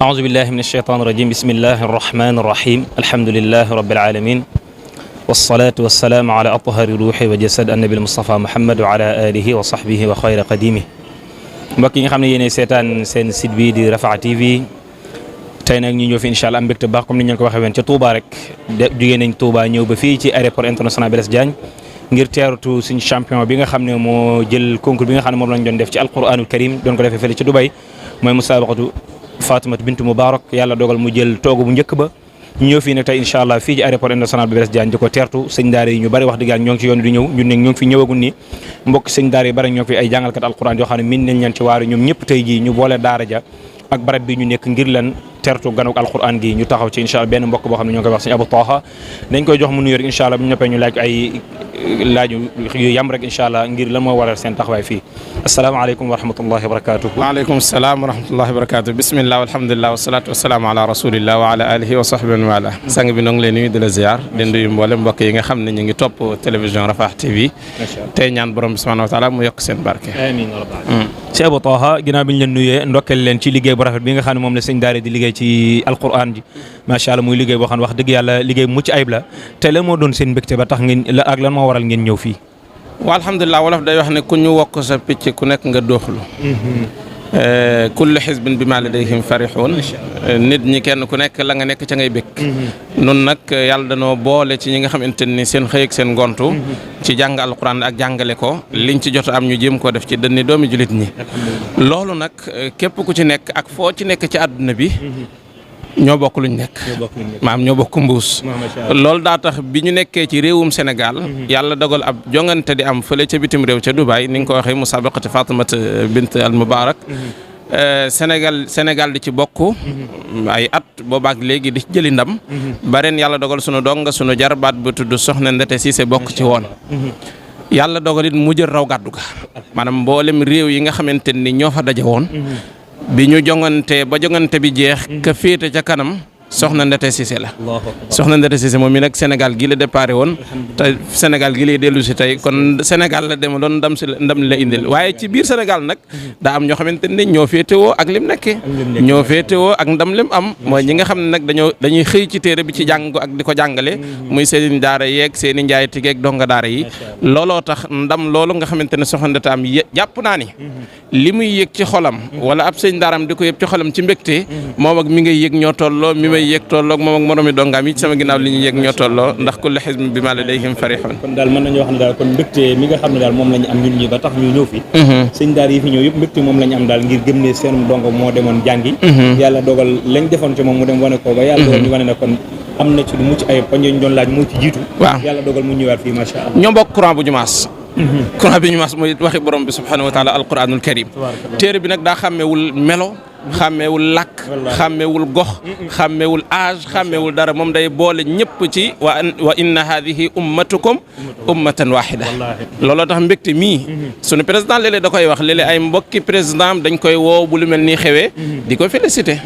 أعوذ بالله من الشيطان الرجيم بسم الله الرحمن الرحيم الحمد لله رب العالمين والصلاة والسلام على أطهر روح وجسد النبي المصطفى محمد وعلى آله وصحبه وخير قديمه mbokk yi nga xam ne yéenay seetaan seen site bi di Rafah TV tey nag ñu ñëw fi incha allah am mbégte baax comme ni ñu ko waxee woon ca Touba rek jugee nañ Touba ñëw ba fii ci aéroport international Blaise Diagne ngir teeratu suñu champion bi nga xam ne moo jël concours bi nga xam ne moom lañ doon def ci alquranul karim doon ko defee fële ci Dubai mooy musabaqatu Fatimatu bintu Mubarak yàlla dogal mu jël toogu bu njëkk ba ñu ñëw fii nag tey incha allah fii ci aéroport international Blaise Diagne di ko teertu sëñ daara yi ñu bari wax dëgg yàlla ñoo ngi ci yoon di ñëw ñun nag ñoo ngi fi ñëwagul nii mbokk sëñ daara yi bari ñoo fi ay jàngalkat alquran yoo xam ne min nañ leen ci waaru ñoom ñëpp tey jii ñu boole daara ja ak barab bi ñu nekk ngir leen tertu ganuk alquran gi ñu taxaw ci incha allah benn mbokk boo xam ne ñoo ngi koy wax sëñ Abou Taha dañ koy jox mu nuyoo rek incha allah bu ñu noppee ñu laaj ay laaju yu yam rek incha allah ngir lan moo waral seen taxawaay fii asalaamaaleykum wa rahmatullahi wa barakatuh waaleykum salaam wa rahmatullahi wa barakatuh bismillah walhamdulillah wasalaatu wasalaamu ala rasulillah wa ala alihi wa sahbihi wa ala sang bi noo ngi leen nuyu di la ziar di nuyu mboolem mbokk yi nga xam ne ñu ngi topp télévision Rafah TV tey ñaan borom bi subhanahu wa taala mu yokk seen barke amiin sëñ Abou Taha ginnaaw bi ñu leen nuyee ndokkeel leen ci liggéey bu rafet bi nga xam ne moom la sëñ daara di liggéey ci alquran ji macha allah muy liggéey boo xam ne wax dëgg yàlla liggéey mucc ayib la te lan moo doon seen mbégte ba tax ngeen la ak lan moo waral ngeen ñëw fii waa alhamdulilah wolof day wax ne ku ñu wokk sa picc ku nekk nga dooxlu kullu xisbin bi ma ladayhim farixuun nit ñi kenn ku nekk la nga nekk ca ngay bëgg nun nag yàlla danoo boole ci ñi nga xamante ni seen xëy ak seen ngontu ci jàng alquran ak jàngale ko liñ ci jot am ñu jéem koo def ci dënni doomi julit ñi loolu nag képp ku ci nekk ak foo ci nekk ci àdduna bi ñoo bokk luñ nekk maam ñoo bokk mbuus loolu daa tax bi ñu nekkee ci réewum Sénégal yàlla dogal ab jongante di am fële ca bitim réew ca Dubaï ni nga ko waxee musabaqati Fatimata bint al Mubarak Sénégal di ci bokk ay at boobaak léegi di jëli ndam ba ren yàlla dogal sunu donga sunu jarbaat bu tudd Soxna Ndete Cissé bokk ci woon yàlla dogal it mu jël raw gàddu ga maanaam mboolem réew yi nga xamante ni ñoo fa daje woon bi ñu jongante ba jongante bi jeex ka féete ca kanam Soxna Ndete Cissé la Soxna Ndete Cissé moom mi nag Sénégal gi la déparé woon te Sénégal gi lay dellu si tey kon Sénégal la dem doon ndam la indil waaye ci biir Sénégal nag daa am ñoo xamante ne ñoo féetewoo ak lim nekkee ñoo féetewoo ak ndam lim am mooy ñi nga xam ne nag dañuy xëy ci téere bi ci jàng ak di ko jàngale muy seeni daara yeeg seeni njaay tigeeg donga daara yi looloo tax ndam loolu nga xamante ne Soxna Ndete am jàpp naa ni li muy yëg ci xolam wala ab sëñ daaram di ko yëg ci xolam ci mbégte moom ak mi ngay yëg ñoo tolloo mi may yëg tolloog moom ak moromi dongaam yi ci sama ginnaaw li ñu yëg ñoo tolloo ndax kullu xisbin bi ma ladayhim farihun kon daal mën nañu wax ne daal kon mbégte mi nga xam ne daal moom la ñu am ñun ñi ba tax ñu ñëw fi sëñ daara yi fi ñëw yëpp mbégte moom la ñu am daal ngir gëm ne seen dongo moo demoon jàngi yàlla dogal lañ defoon ci moom mu dem wane ko ba yàlla dogal ñu wane ne kon am na ci lu mucc ay poñ ñu doon laaj moo ci jiitu waaw yàlla dogal mu ñëwaat fii macha allah ñoo bokk courant bu ñu maas courant bi ñu maas mooy waxi borom bi subhanahu wa taala alquranul karim téere bi nag daa xàmmewul melo xàmmeewul làkk xàmmeewul gox xàmmeewul âge xàmmeewul dara moom day boole ñëpp ci wa inna hadihi ummatukum ummatan wahida looloo tax mbégte mii sunu président léeg-léeg da koy wax léeg-léeg ay mbokki président dañ koy woo bu lu mel nii xewee di ko félicité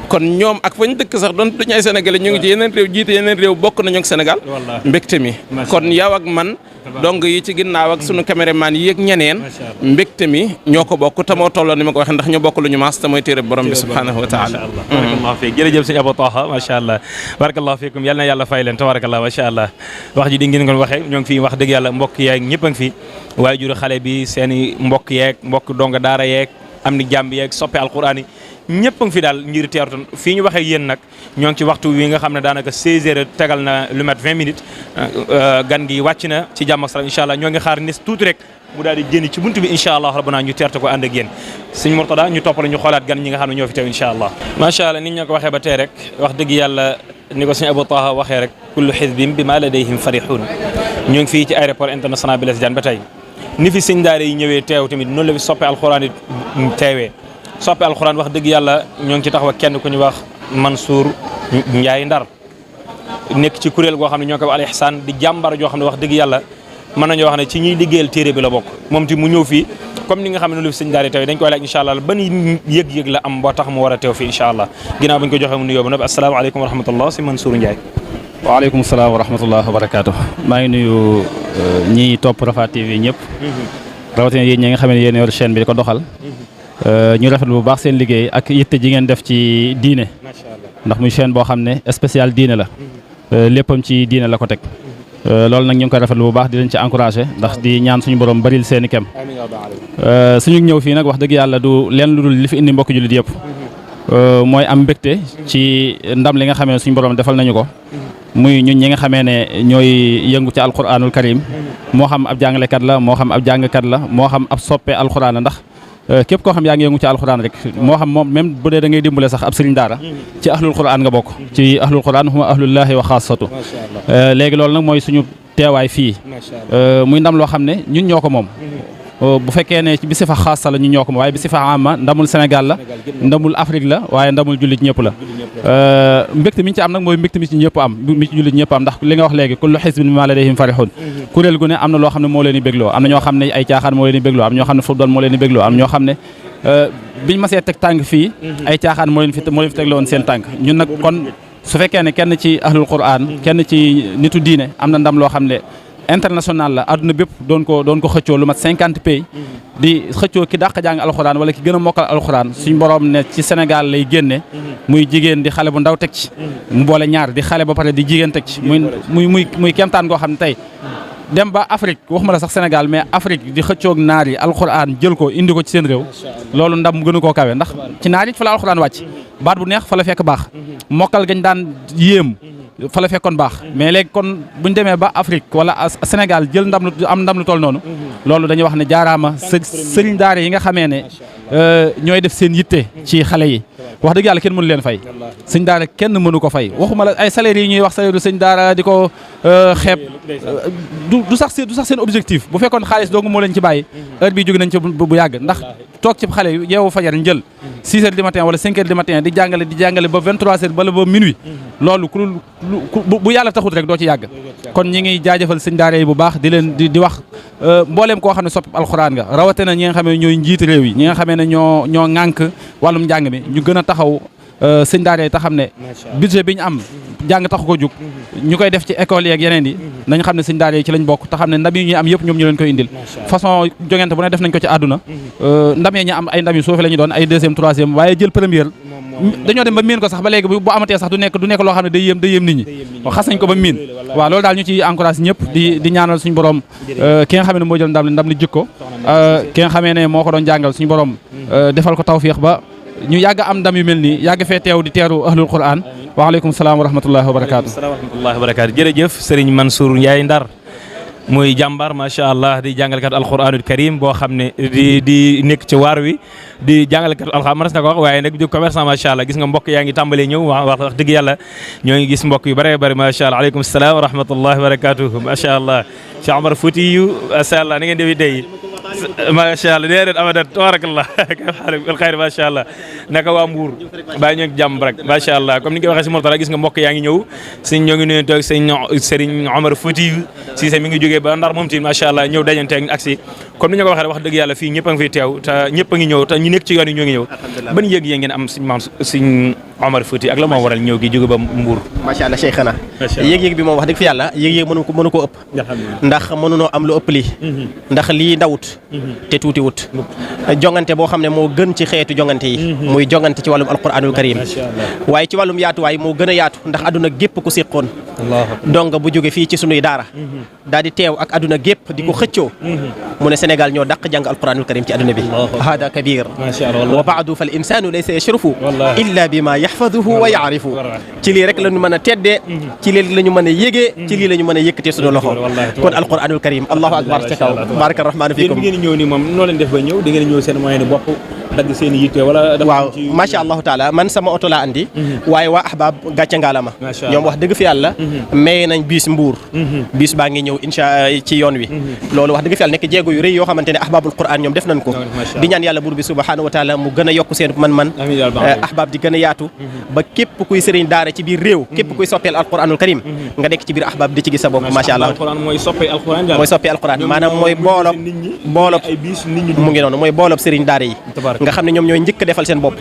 kon ñoom ak fañ dëkk sax doon duñu ay sénégalais ñu ngi ci yeneen réew jiite yeneen réew bokk nañu ak Sénégal mbégte mi kon yow ak man donc yi ci ginnaaw ak sunu caméraman yi ak ñeneen mbégte mi ñoo ko bokk te moo tolloo ni ma ko waxee ndax ñoo bokk lu ñu maas te mooy téere borom bi subhanahu wa taala barakallahu fiik jërëjëf sëñ Abou Taha macha allah barakallahu fiikum yal na yàlla fay leen tabarakallah macha allah wax ji di ngeen ko waxee ñoo ngi fii wax dëgg yàlla mbokk yeeg ñëpp a ngi fi waaye juru xale bi seeni mbokk yeeg mbokk donga daara yeeg am ni jàmb yeeg soppe alquran yi ñëpp a ngi fi daal ngir teertu fii ñu waxee yéen nag ñoo ngi ci waxtu wi nga xam ne daanaka 16 heures tegal na lu mat 20 minutes gan gi wàcc na ci jàmm ak salaam incha allah ñoo ngi xaar nis tuuti rek mu daal di génn ci buntu bi incha allah rabbana ñu teerte ko ànd ak yéen sëñ Mourtada ñu toppale ñu xoolaat gan ñi nga xam ne ñoo fi teew incha allah macha allah nit ñoo ko waxee ba tey rek wax dëgg yàlla ni ko sëñ Abou Taha waxee rek kullu xisbin bi ma ladayhim farihun ñoo ngi fii ci aéroport international Blaise Diagne ba tey ni fi sëñ daara yi ñëwee teew tamit noonu la fi soppe alxuraan yi teewee soppe alxuraan wax dëgg yàlla ñoo ngi ci taxaw ak kenn ku ñu wax Mansour Ndiaye Ndar nekk ci kuréel goo xam ne ñoo ko wax al ihsan di jàmbar joo xam ne wax dëgg yàlla mën nañoo wax ne ci ñuy liggéeyal téere bi la bokk moom ti mu ñëw fii comme ni nga xam ne noonu la fi sëñ daara teew dañ koy laaj incha allah ban yëg-yëg la am boo tax mu war a teew fii incha allah ginnaaw bu ñu ko joxee mu nuyoo ba noppi asalaamaaleykum wa rahmatullah si Mansour Ndiaye waaleykum salaam wa rahmatullah wa barakaatu maa ngi nuyu ñi topp Rafah TV ñëpp rawatina yéen ñi nga xam ne yéen yor chaîne bi di ko doxal ñu rafetlu bu baax seen liggéey ak yitte ji ngeen def ci diine ndax muy chaîne boo xam ne spécial diine la léppam ci diine la ko teg loolu nag ñu ngi koy rafetlu bu baax di leen ci encouragé ndax di ñaan suñu borom baril seeni kem suñu ñëw fii nag wax dëgg yàlla du leen lu dul li fi indi mbokki jullit yëpp mooy am mbégte ci ndam li nga xamee ne suñu borom defal nañu ko muy ñun ñi nga xamee ne ñooy yëngu ci alquranul karim moo xam ab jàngalekat la moo xam ab jàngkat la moo xam ab soppe alquran la ndax képp koo xam yaa ngi yëngu ci alquran rek moo xam moom même bu dee da ngay dimbale sax ab sëriñ daara ci ahlul quran nga bokk ci ahlul quran huma ahlullahi wa xaasatu léegi loolu nag mooy suñu teewaay fii muy ndam loo xam ne ñun ñoo ko moom bu fekkee ne bi si fa xaasa la ñu ñoo ko moom waaye bi si fa ama ndamul Sénégal la ndamul Afrique la waaye ndamul jullit ñëpp la mbégte mi ñu ci am nag mooy mbégte mi ci ñëpp am mi ci jullit ñëpp am ndax li nga wax léegi kullu xisbin bimaa ladayhim farihun kuréel gu ne am na loo xam ne moo leen di bégloo am na ñoo xam ne ay caaxaan moo leen di bégloo am ñoo xam ne football moo leen di bégloo am ñoo xam ne biñ masee teg tànk fii ay caaxaan moo leen fi tegloo woon seen tànk ñun nag kon su fekkee ne kenn ci ahlul quran kenn ci nitu diine am na ndam loo xam ne international la adduna bépp doon ko xëccoo lu mat 50 pays di xëccoo ki dàq jàng alxuraan wala ki gën a mokkal alxuraan suñ borom ne ci Sénégal lay génne muy jigéen di xale bu ndaw teg ci mu boole ñaar di xale ba pare di jigéen teg ci muy kemtaan goo xam ne tey dem ba Afrique waxuma la sax Sénégal mais Afrique di xëccoog naar yi alxuraan jël ko indi ko ci seen réew loolu ndam mu gënu koo kawe ndax ci naar yi fa la alxuraan wàcc baat bu neex fa la fekk baax mokkal gañ daan yéem fa la fekkoon baax mais léegi kon bu ñu demee ba Afrique wala Sénégal jël ndam lu toll noonu loolu dañuy wax ne jaaraama sëriñ daara yi nga xamee ne ñooy def seen yitte ci xale yi wax dëgg yàlla kenn mënu leen fay sëñ daara kenn mënu ko fay waxuma la ay salaire yi ñuy wax salaire sëñ daara di ko xeeb du sax seen objectif bu fekkoon xaalis doogu moo leen ci bàyyi heure bii jóge nañ ci bu yàgg ndax toog ci xale yeewu fajar njël 6 heures du matin wala 5 heures du matin di jàngale ba 23 heures bala ba minuit loolu bu yàlla taxut rek doo ci yàgg kon ñi ngi jaajëfal sëñ daara yi bu baax di leen di wax mbooleem koo xam ne soppi alxuraan nga rawatina ñi nga xamee ñooy njiiti réew yi ñi nga xamee ne ñoo ŋànk wàllum njàng mi ñu gën a taxaw sëñ daara yi te xam ne budget bi ñu am jàng taxu ko jug ñu koy def ci école yeeg yeneen yi nañ xam ne sëñ daara yi ci lañ bokk te xam ne ndam yi ñuy am yëpp ñoom ñu leen koy indil façon jongante bu ne def nañ ko ci àdduna ndam yi ñu am ay ndam yu suufe la ñu doon ay deuxième troisième waaye jël première dañoo dem ba miin ko sax ba léegi bu amatee sax du nekk loo xam ne day yéem nit ñi xas nañ ko ba miin waaw loolu daal ñu ci encourage ñëpp di ñaanal suñu borom ki nga xam ne moo jël ndam li jikko ki nga xamee ne moo ko doon jàngal suñu borom defal ko tawfiix ba ñu yàgg am ndam yu mel nii yàgg fee teew di teeru ahlul quran waaleykum salaam wa rahmatullahi wa barakaatu jërëjëf Serigne Mansour Ndiaye Ndar muy jàmbaar macha allah di jàngalekat alquranul karim boo xam ne di nekk ci waar wi di jàngalekat alquran mas na ko wax waaye nag di commerçant macha allah gis nga mbokk yaa ngi tàmbalee ñëw wax dëgg yàlla ñoo ngi gis mbokk yu bëree bëri macha allah aleykum salaam wa rahmatullahi wa barakatuh macha allah Cheikh Omar Fouti yu macha allah ni ngeen defi tey macha allah déedéet abadan tabarakallah alxayr macha allah naka waa Mbour bàyyi ñoo ngi jàmm rek macha allah comme ni nga ko waxee si Mourtala gis nga mbokk yaa ngi ñëw ñoo ngi nuyu toog Serigne Omar Fouti Cissé mi ngi jógee ba Ndar moom tamit macha allah ñëw dajante ak si comme ni ñu ko waxee wax dëgg yàlla fii ñëpp a ngi fiy teew te ñëpp a ngi ñëw te ñu nekk ci yoon yi ñoo ngi ñëw ban yëg-yëg ngeen am Serigne Omar Fouti ak la moo waral ñëw gi jóge ba Mbour macha allah Cheikhana yëg-yëg bi moom wax dëgg fi yàlla yëg-yëg mënu ko ëpp ndax mënunoo am lu ëpp lii ndax lii ndawut te tuuti wut jongante boo xam ne moo gën ci xeetu jongante yi muy jongante ci wàllum alquranul karim waaye ci wàllum yaatuwaay moo gën a yaatu ndax aduna gépp ku séqoon donc bu jóge fii ci sunuy daara daal di teew ak aduna gépp di ko xëccoo mu ne Sénégal ñoo dàq jàng alquranul karim ci aduna bi hada kabir wa baadu fal insanu laysa yashrufu illa bima yaxfaduhu wa yaarifu ci lii rek la ñu mën a teddee ci lii la ñu mën a yégee ci lii la ñu mën a yëkkatee sunu loxo kon alquranul karim allahu akbar ca kaw baraka rahmaanu fiikum ñëw ni moom noo leen def ba ñëw da ngeen ñëw seen moyen bopp dagg seen yitte wala waaw macha allahu taala man sama oto laa andi waaye waa ahbab gàcce ngaalama ñoom wax dëgg fi yàlla maye nañ biis Mbuur biis baa ngi ñëw insha ci yoon wi loolu wax dëgg fi yàlla nekk jéego yu rëy yoo xamante ne ahbabul quran ñoom def nañ ko di ñaan yàlla buur bi subhanahu wa taala mu gën a yokk seen man-man ahbab di gën a yaatu ba képp kuy sëriñ daara ci biir réew képp kuy soppeel alquranul karim nga nekk ci biir ahbab di ci gis sa bopp macha allah mooy soppee alquran maanaam mooy boolob mu ngi noonu mooy boolob sëriñ daara yi nga xam ne ñoom ñooy njëkk defal seen bopp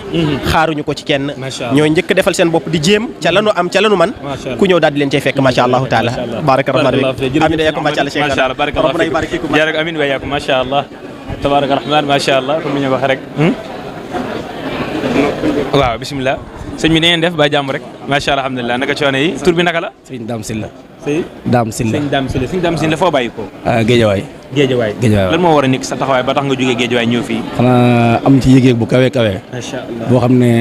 xaaruñu ko ci kenn ñooy njëkk defal seen bopp di jéem ca lanu am ca lanu man ku ñëw daal di leen cay fekk macha allahu taala baraka rahman amin wa yakum macha allah cheikh rabbana yubarik fikum amin wa yakum macha allah tabaraka rahman macha allah comme ni ñu wax rek waaw bisimilah sëñ bi na ngeen def ba jàmm rek macha allah alhamdulilah naka coono yi tur bi naka la. sëñ Dame Sylla. sëñ Dame Sylla. sëñ Dame Sylla foo bàyyi ko. Géejawaay. Géejawaay lan moo war a nekk sa taxawaay ba tax nga jógee Géejawaay ñëw fii. xanaa am ci yëg-yëg bu kawe kawe. macha allah boo xam ne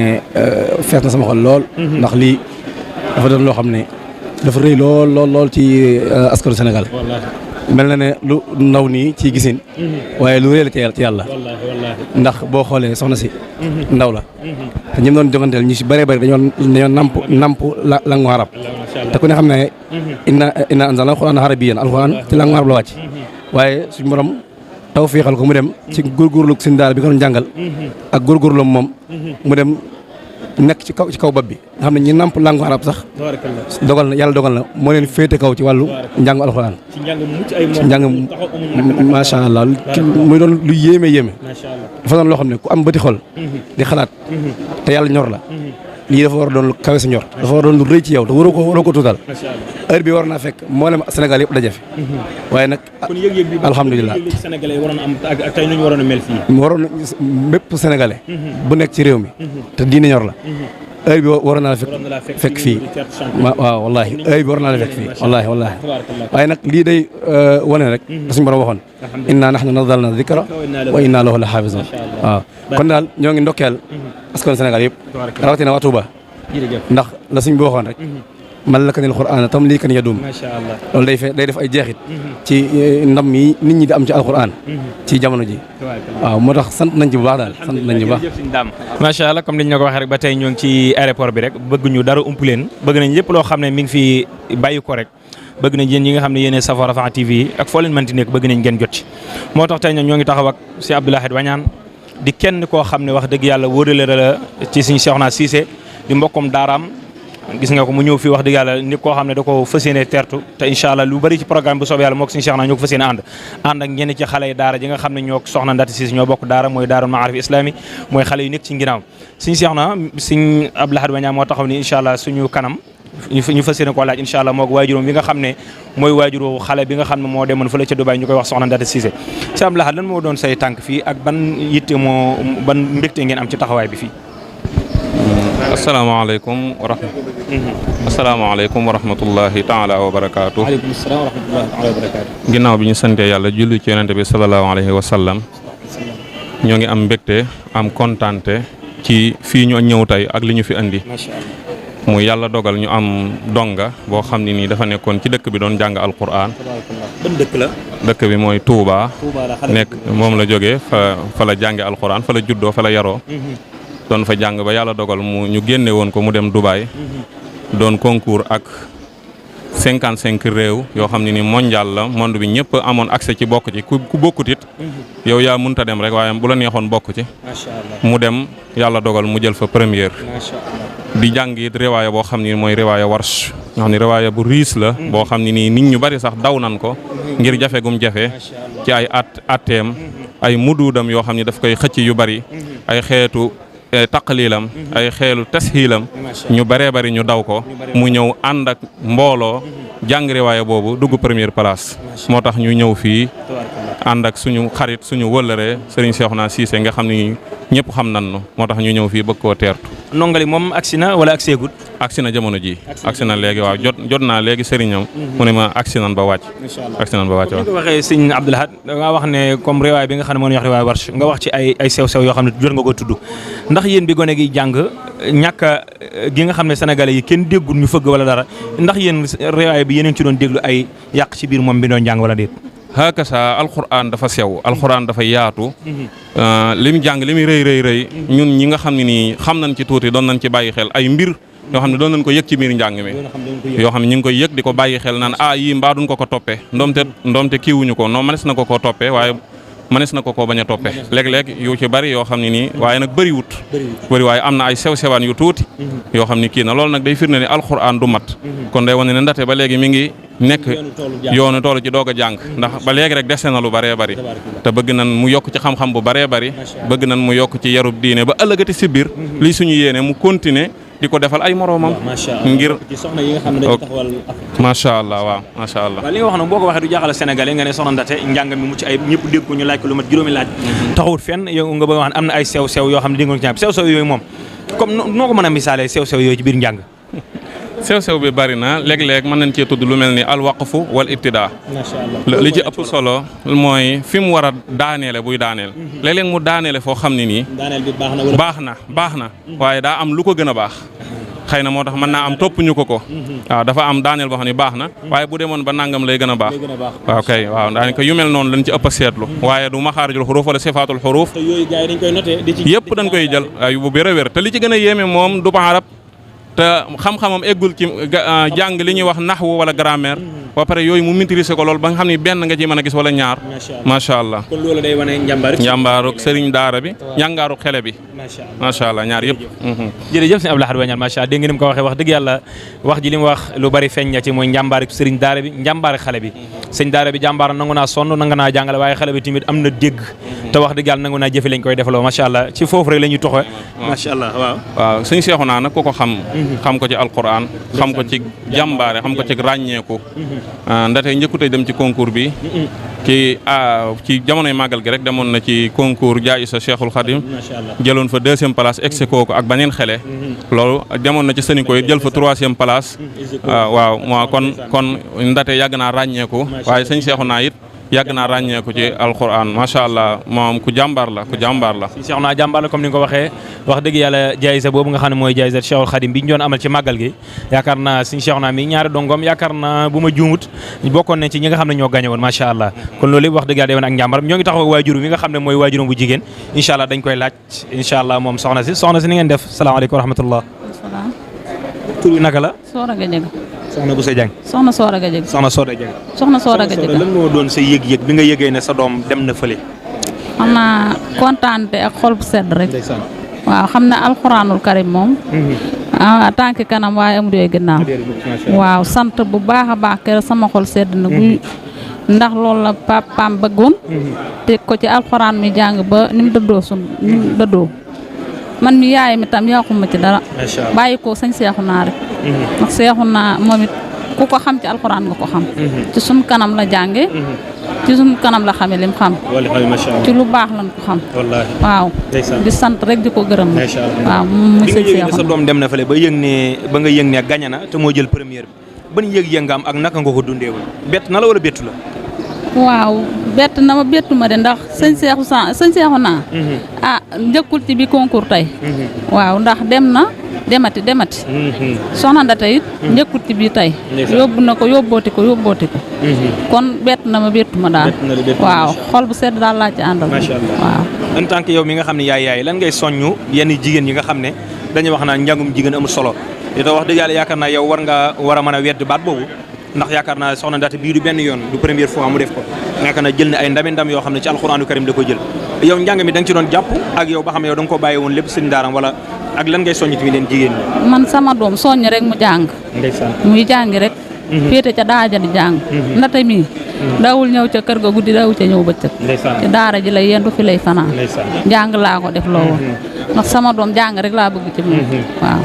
fees na sama xol lool. ndax lii dafa doon loo xam ne dafa rëy lool ci askanu Sénégal. mel na ne lu ndaw nii ci gisin waaye lu rëy la ci yàlla. ndax boo xoolee soxna si. ndaw la. te ñi doon joganteel ñu si bëree bëri dañoo namp langue arab te ku ne xam ne inna anzalna alquran arabiyyan alquran ci langue arab la wàcc waaye suñu borom taw fiixal ko mu dem ci góorgóorlu suñu daara bi ko doon jàngal ak góorgóorlu moom mu dem nekk ci kaw bopp bi nga xam ne ñi namp langue arab sax yàlla dogal na moo leen féete kaw ci wàllu njàngu alxuraan ci njàng macha allah muy doon lu yéeme dafa doon loo xam ne ku am bëti xol di xalaat te yàlla ñor la lii dafa war a doon lu kawe sa ñor dafa war a doon lu rëy ci yow te waroo ko tuutal heure bi war naa fekk mboolem Sénégal yëpp daje fi waaye nag alhamdulilah sénégalais waroon am ak tey nu ñu waroon a mel fii waroon bépp sénégalais bu nekk ci réew mi te diine ñor la heure bi waroon naa la fekk fii waaw wallaahi heure bi waroon naa la fekk fii wallaahi waaye nag lii day wane rek da suñu borom waxoon inna nahnu nazzalna dhikra wa inna lahu la xaafizun waaw kon daal ñoo ngi ndokkeel askan Sénégal yëpp rawatina waa Touba ndax la suñ bi waxoon rek man la kanil Qur'aan tam lii kan yadum loolu day def ay jeexit ci ndam yi nit ñi di am ci alquran ci jamono ji waaw moo tax sant nañ ci bu baax daal sant nañ ci bu baax macha allah comme ni ñu ko waxee rek ba tey ñoo ngi ci aéroport bi rek bëgg ñu dara ump leen bëgg nañ lépp loo xam ne mi ngi fi bàyyi ko rek bëgg nañ yéen ñi nga xam ne yéenee safoo Rafah TV ak foo leen mënti nekk bëgg nañ ngeen jot ci moo tax tey ñoo ngi taxaw ak si Abdou Lahad Wañaan di kenn koo xam ne wax dëgg yàlla wóorale la ci suñu Cheikhouna Cissé di mbokkom daaraam gis nga ko mu ñëw fii wax dëgg yàlla nit koo xam ne da ko fas yéene tertu te incha allah lu bari ci programme bu soobee yàlla moo ko suñu Cheikhouna ñoo ko fas yéene ànd ak ñenn ci xale yi daara ji nga xam ne ñoo soxna Ndati Cissé ñoo bokk daara mooy daara Maarif Islami mooy xale yu nekk ci ginnaaw suñu Cheikhouna suñu Abdou Lahad Wañaan moo taxaw ni incha allah suñu kanam ñu fas yéene koo laaj incha allah moo ko waajuróom bi nga xam ne mooy waajuroo xale bi nga xam ne moo demoon fële ca Dubaay ñu koy wax soxna Ndati Cissé si Abdou Lahad lan moo doon say tànk fii ak ban yitte ban mbégte ngeen am ci taxawaay bi fii asalaamaaleykum wa rahmatullahi taala wa barakaatu. waaleykum salaam wa rahmatullahi taala wa barakaatu. ginnaaw bi ñu santee yàlla julli ci yonente bi salallaahu alayhi wa sallam ñoo ngi am mbégte am kontaante ci fii ñu ñëw tey ak li ñu fi andi. muy yàlla dogal ñu am donga boo xam ne nii dafa nekkoon ci dëkk bi doon jàng alquran. ban dëkk la. dëkk bi mooy Touba. nekk moom la jógee fa la jànge alquran fa la juddoo fa la yaroo. doon fa jàng ba yàlla dogal ñu génne woon ko mu dem Dubaay. doon concours ak 55 réew yoo xam ne ni mondial la monde bi ñëpp amoon accès ci bokk ci ku bokkut it yow yaa mënta dem rek waaye bu la neexoon bokk ci. mu dem yàlla dogal mu jël fa première. di jàng it riwaaya boo xam ni mooy riwaaya warsh nga xam ne riwaaya bu riis la. boo xam ne nii nit ñu bari sax daw nan ko ngir jafe gum jafe ci ay atteem ay muduudam yoo xam ne daf koy xëcc yu bari ay xeetu. taqliilam ay xeelu tashiilam ñu bëree bëri ñu daw ko mu ñëw ànd ak mbooloo jàng riwaaya boobu dugg première place moo tax ñu ñëw fii ànd ak suñu xarit suñu wëllëree Serigne Cheikhouna Cissé nga xam ni ñëpp xam nañu moo tax ñu ñëw fii bëgg koo teertu. nongali moom agsi na wala agsi gut. agsi na jamono ji agsi na léegi waaw jot naa léegi sëriñam mu ne ma agsi nan ba wàcc. agsi nan ba wàcc waaw. ko waxee sëñ Abdou Lahad da nga wax ne comme riwaay bi nga xam ne moo ñu wax riwaay warsh nga wax ci ay sew-sew yoo xam ne jot nga ko tudd ndax yéen bi gone gi jàng ñàkk gi nga xam ne sénégalais yi kenn déggul ñu fëgg wala dara ndax yéen riwaay bi yeneen ci doon déglu ay yàq ci biir moom bi doon jàng wala déet. hakasa alquran dafa sew alquran dafa yaatu li mu jàng li muy rëy ñun ñi nga xam ne nii xam nañ ci tuuti doon nañ ci bàyyi xel ay mbir yoo xam ne doon nañ ko yëg ci biir njàng mi yoo xam ne ñu ngi koy yëg di ko bàyyi xel naan yii mbaa duñ ko toppee ndoomte kiiwuñu ko noonu mënees na ko toppee waaye mënees na ko bañ a toppee léeg-léeg yu ci bari yoo xam ne nii waaye nag bëri waaye am na ay sew-sewaan yu tuuti yoo xam ne kii na loolu nag day firnde ni alquran du mat kon day wane ne ndate ba léegi mi ngi nekk yoonu toolu ci doog a jàng ndax ba léegi rek dese na lu bëree bëri te bëgg nan mu yokk ci xam-xam bu bëree bëri bëgg nan mu yokk ci yarub diine ba ëllëgati si biir lii suñu yéene mu continuer di ko defal ay moroomam ngir macha allah waaw macha allah. waaw li nga wax nag boo ko waxee du jaaxal sénégalais nga ne soxna Ndate njàng mi mucc ay ñëpp dégg ko ñu laaj ko lu mat juróomi laaj taxawut fenn yow nga bëgg wax am na ay sew-sew yoo xam ne di nga ko sew-sew yooyu moom comme noo ko mën a misaalee sew-sew yooyu ci biir njàng. sew-sew bi bari na léeg-léeg mën nañ cee tudd lu mel ni alwaqfu wal ibtidaa. macha allah li ci ëpp solo mooy fi mu war a daaneele buy daaneel. léeg-léeg mu daaneele foo xam ne nii. daaneel bi baax na wala baax na waaye daa am lu ko gën a baax. xëy na moo tax mën naa am topp ñu ko. waaw dafa am daaneel boo xam ne baax na waaye bu demoon ba nangam lay gën a baax. waaw kay waaw daanaka yu mel noonu lañ ci ëpp a seetlu. waaye du maxaarijul xuruuf wala sifaatul xuruuf. te yooyu gars yi dañ koy noté yëpp dañ koy jël ay bu wér a wér te li ci gën a yéeme moom du arab te xam-xamam eggul ci jàng li ñuy wax naxwu wala grammaire ba pare yooyu mu maîtriser ko lool ba nga xam ne benn nga ci mën a gis wala ñaar. macha allah kon loolu day wane njàmbaaruk sëriñ daara bi njàngaaru xele bi. macha allah ñaar yëpp. jërëjëf sëñ Abdou Lahad Wañaan macha allah dégg nga ni mu ko waxee wax dëgg yàlla wax ji li mu wax lu bari feeñ na ci mooy njàmbaari sëriñ daara bi njàmbaari xale bi sëñ daara bi jàmbaar nangu naa sonn nangu naa jàngale waaye xale bi tamit am na dégg te wax dëgg yàlla nangu naa jëfe lañ koy defaloo macha allah ci foofu rek la ñuy toxee macha allah waaw sëñ Seexuna nag ku ko xam ko ci alquran xam ko ci jàmbaare xam ko ci ràññeeku ndate njëkkutey dem ci concours bi ci jamonoy màggal gi rek demoon na ci concours jaayisa Cheikhul Khadim jëloon fa 2e place exe kooku ak baneen xele loolu demoon na ci Sénico yi jël fa 3e place waaw moo kon ndate yàgg naa ràññeeku waaye sëñ Seexuna it yàgg naa ràññeeku ci alquran macha allah moom ku jàmbaar la Cheikh naa jàmbaar la comme ni nga ko waxee wax dëgg yàlla jaayisa boobu nga xam ne mooy jaayisa Cheikhul Khadim bi ñu doon amal ci màggal gi yaakaar naa sëñ Cheikh naa mi ñaari dongom yaakaar naa bu ma juumut bokkoon nañ ci ñi nga xam ne ñoo gagné woon macha allah kon loolu yëpp wax dëgg yàlla day woon ak njàmbaram ñoo ngi taxaw waajur mi nga xam ne mooy waajuram bu jigéen incha allah dañ koy laaj incha allah moom soxna si ni ngeen def salaamaaleykum wa rahmatullah tur bi naka la soxna Boussa Dieng. soxna Soora Gadiaga. soxna Soora Dieng. soxna Soora Gadiaga. lan moo doon sa yëg-yëg bi nga yëgee ne sa doom dem na fële. xam naa kontaante ak xol bu sedd rek. waaw xam na alxuraanul karim moom. tànk kanam waaye amul yooyu gannaaw. waaw sant bu baax a baax kër sama xol sedd na guy. ndax loolu la papaam bëggoon. teg ko ci alxuraan mi jàng ba ni mu dëddoo man mi yaay mi tam yàquma ci dara. bàyyi ko sëñ Seexuna rek. ndax Seexuna moom it ku ko xam ci alxuraan nga ko xam. ci suñ kanam la jànge ci suñ kanam la xame lim xam. ci lu baax lañ ko xam. waaw di sant rek di ko gërëm. waaw moom sëñ Seexuna sa doom dem na fële ba nga yëg ne gañe na te moo jël première bi ban yëg-yëg nga am ak naka nga ko dundeewul bett na la wala bettu la. waaw bett na ma bettu ma de ndax sëñ Seexuna njëkkul ci bi concours tey. waaw ndax dem na demati soxna Ndate it njëkkul ci bi tey. yóbbu na ko yóbbooti ko. kon bett na ma bettu ma daal. waaw xol bu sedd daal laa ci àndal. waaw en tant que yow mi nga xam ne yaay lan ngay soññu yenn jigéen yi nga xam ne dañuy wax naan njàngum jigéen amul solo te wax dëgg yàlla yaakaar naa yow war a mën a wedd baat boobu ndax yaakaar naa soxna Ndate bii du benn yoon du première fois mu def ko yaakaar naa jël na ay ndam yoo xam ne ci alxuraanu karim da ko jël yow njàng mi da nga ci doon jàpp ak yow ba xam ne yow da nga ko bàyyi woon lépp sëñ daaram wala ak lan ngay soññ tamit leen jigéen ñi. man sama doom soññ rek mu jàng. muy jàngi rek. féete ca daara ja di jàng. Ndate mii. daawul ñëw ca kër ga guddi daawul ca ñëw bëccëg. ci daara ji lay yendu fi lay fanaan. jàng laa ko def loo woon ndax sama doom jàng rek laa bëgg ci moom waaw.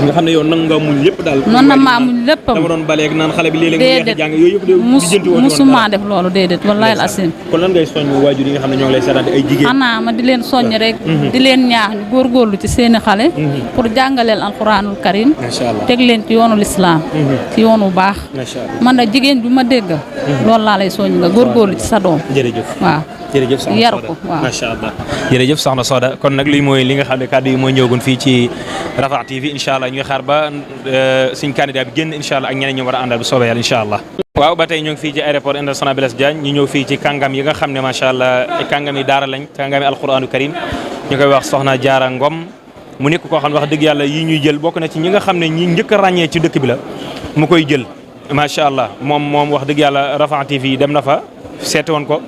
nga xam ne yow nangu nga muñ lépp daal. noonu na maa muñ léppam dama doon baleeg naan xale bi léeg-léeg mu jàng yooyu yëpp musuma def loolu déedéet wallahi asim. kon lan ngay soññ waajur yi nga xam ne ñoo ngi lay seetaan ay jigéen. xanaa ma di leen soññ rek. di leen ñaax ñu góorgóorlu ci seeni xale. pour jàngaleel alxuraanul karim. teg leen ci yoonu lislaam ci yoonu baax. man da jigéen bi ma dégg. loolu laa lay soññ nga góorgóorlu ci sa doom. jërëjëf waaw. jërëjëf soxna yar ko waaw macha allah jërëjëf soxna Soda kon nag lii mooy li nga xam ne kàddu yi mooy ñëwagun fii ci Rafah TV incha allah ñu ngi xaar ba suñ candidat bi génn incha allah ak ñeneen ñu war a àndal bu soobee yàlla incha allah. waaw ba tey ñu ngi fii ci aéroport international Blaise Diagne ñu ñëw fii ci kàngam yi nga xam ne macha allah kàngam yi daara lañ kàngam yi alquranu karim ñu koy wax soxna Jaara Ngom mu nekk koo xam ne wax dëgg yàlla yi ñuy jël bokk na ci ñi nga xam ne ñi njëkk a ràññee ci dëkk bi la mu koy jël macha allah moom wax dëgg yàlla Rafah TV dem na fa seete woon ko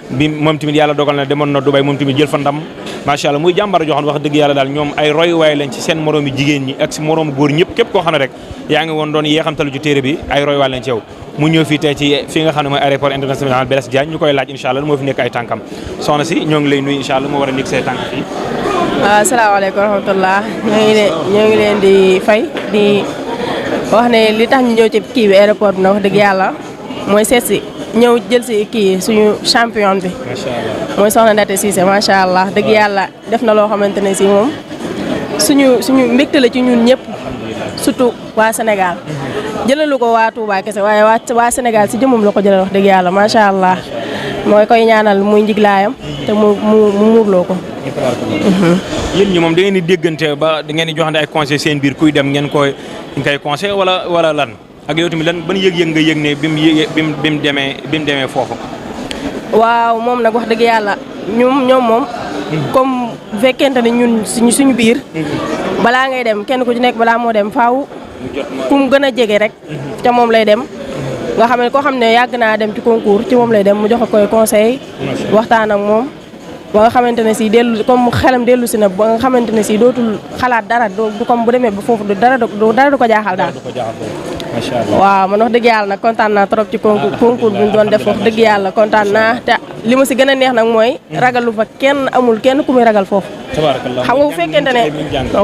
bi moom tamit yàlla dogal na demoon na Dubaï moom tamit jël fa ndam macha allah muy jàmbar joxoon wax dëgg yàlla daal ñoom ay royuwaay lañ ci seen moroomi jigéen ñi ak si moroomu góor ñëpp képp koo xam ne rek yaa ngi woon doon yeexamtalu ci téere bi ay royuwaay lañ ci yow mu ñëw fii tey ci fi nga xam ne mooy aéroport international Blaise Diagne ñu koy laaj incha allah moo fi nekk ay tànkam soxna si ñoo ngi lay nuyu incha allah moo war a nekk say tànk fii. waaw asalaamaaleykum wa rahmatulah ñoo ngi leen di fay di wax ne li tax ñu ñëw ci kii bi aéroport bi nag wax dëgg yàlla mooy seet si ñëw jël si kii suñu champion bi. macha allah mooy soxna Ndate Cissé macha allah dëgg yàlla def na loo xamante ne si moom suñu mbégte la ci ñun ñëpp surtout waa Sénégal jëlalu ko waa Touba kese waaye waa Sénégal si jëmmam la ko jëlal wax dëgg yàlla macha allah mooy koy ñaanal muy njiglaayam te mu muurloo ko. yéen ñi moom da ngeen di déggante ba da ngeen di joxante ay conseil seen biir kuy dem ngeen koy conseil wala lan ak yow tamit lan ban yëg-yëg nga yëg ne bi mu demee foofu. waaw moom nag wax dëgg yàlla ñoom moom. comme bu fekkente ne ñun suñu biir. balaa ngay dem kenn ku ci nekk balaa moo dem faaw ku mu gën a jege rek. ca moom lay dem. nga xam ne koo xam ne yàgg naa dem ci concours ci moom lay dem mu joxe koy conseil. waxtaan ak moom. ba nga xamante ne si comme xelam dellu si na ba nga xamante ne si dootul xalaat dara du comme bu demee ba foofu dara du ko jaaxal daal. macha allah waaw man wax dëgg yàlla nag kontaan naa trop ci concours bi ñu doon def wax dëgg yàlla kontaan naa te li ma si gën a neex nag mooy ragalu fa amul kenn ku muy ragal foofu. tabarakallah xam nga bu fekkente ne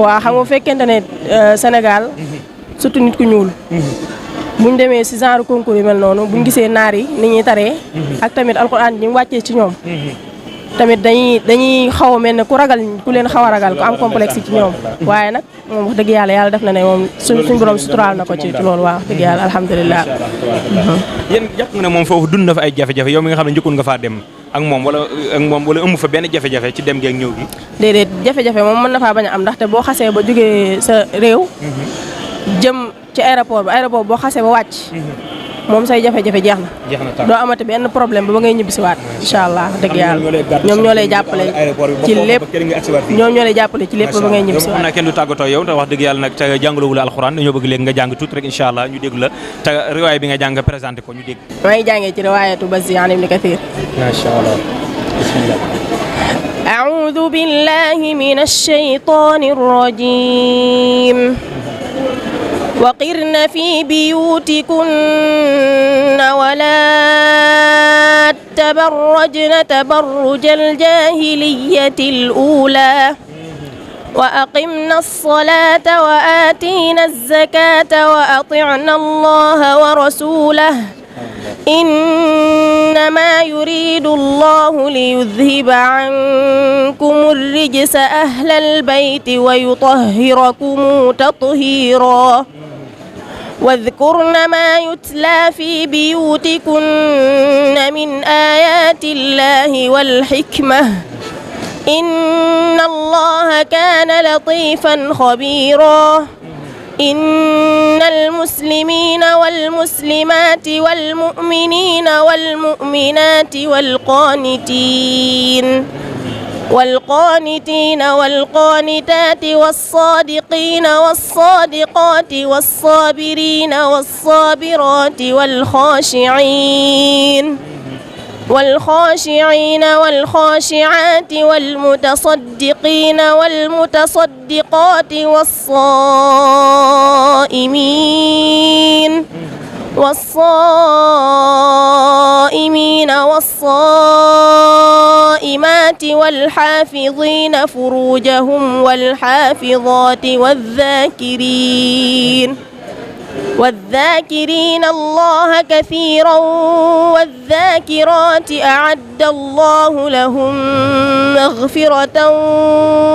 waaw xam nga bu fekkente ne Sénégal surtout nit ku ñuul. buñ demee si genre concours yu mel noonu buñ gisee naar yi ni ñuy taree. ak tamit alxuraan ñu wàccee ci ñoom. tamit dañuy xaw a mel ne ku leen xaw a ragal ku am complexe ci ñoom waaye nag moom wax dëgg yàlla def na ne moom suñ borom suturaal na ko ci loolu waaw wax dëgg yàlla alhamdulilah. yéen jàpp nga ne moom foofu dund na fa ay jafe-jafe yow mi nga xam ne njëkkoon nga faa dem ak moom wala ëmb fa benn jafe-jafe ci dem gi ak ñëw gi. déedéet jafe-jafe moom mën na faa bañ a am ndaxte boo xasee ba jógee sa réew. jëm ci aéroport boo xasee ba wàcc. moom say jafe-jafe jeex na doo amati benn problème ba ngay ñibbisiwaat incha allah dëgg yàlla ñoom ñoo lay jàppale ci lépp ñoom ñoo lay jàppale ci lépp ba ngay ñibbisiwaat. xam naa kenn du tàggatoo yow te wax dëgg yàlla nag te jàngaloo la alxuraan dañoo bëgg léegi nga jàng tuuti rek incha allah ñu dégg la te riwaay bi nga jàng présenté ko ñu dégg. maa ngi jàngee ci riwaayatu Bazzi an Ibn Kathir. macha allah bismillah. a'uudu billahi minash shaytaanir rajiim. وقرن في بيوتكن ولا تبرجن تبرج الجاهلية الأولى وأقمنا الصلاة وآتينا الزكاة وأطعنا الله ورسوله إنما يريد الله ليذهب عنكم الرجس أهل البيت ويطهركم تطهيرا واذكرن ما يتلى في بيوتكن من آيات الله والحكمة إن الله كان لطيفا خبيرا إن المسلمين والمسلمات والمؤمنين والمؤمنات والقانتين والقانتات والصادقين والصادقات والصابرين والصابرات والخاشعين والخاشعات والمتصدقين والمتصدقات والصائمين والصائمات والحافظين فروجهم والحافظات والذاكرين الله كثيرا والذاكرات أعد الله لهم مغفرة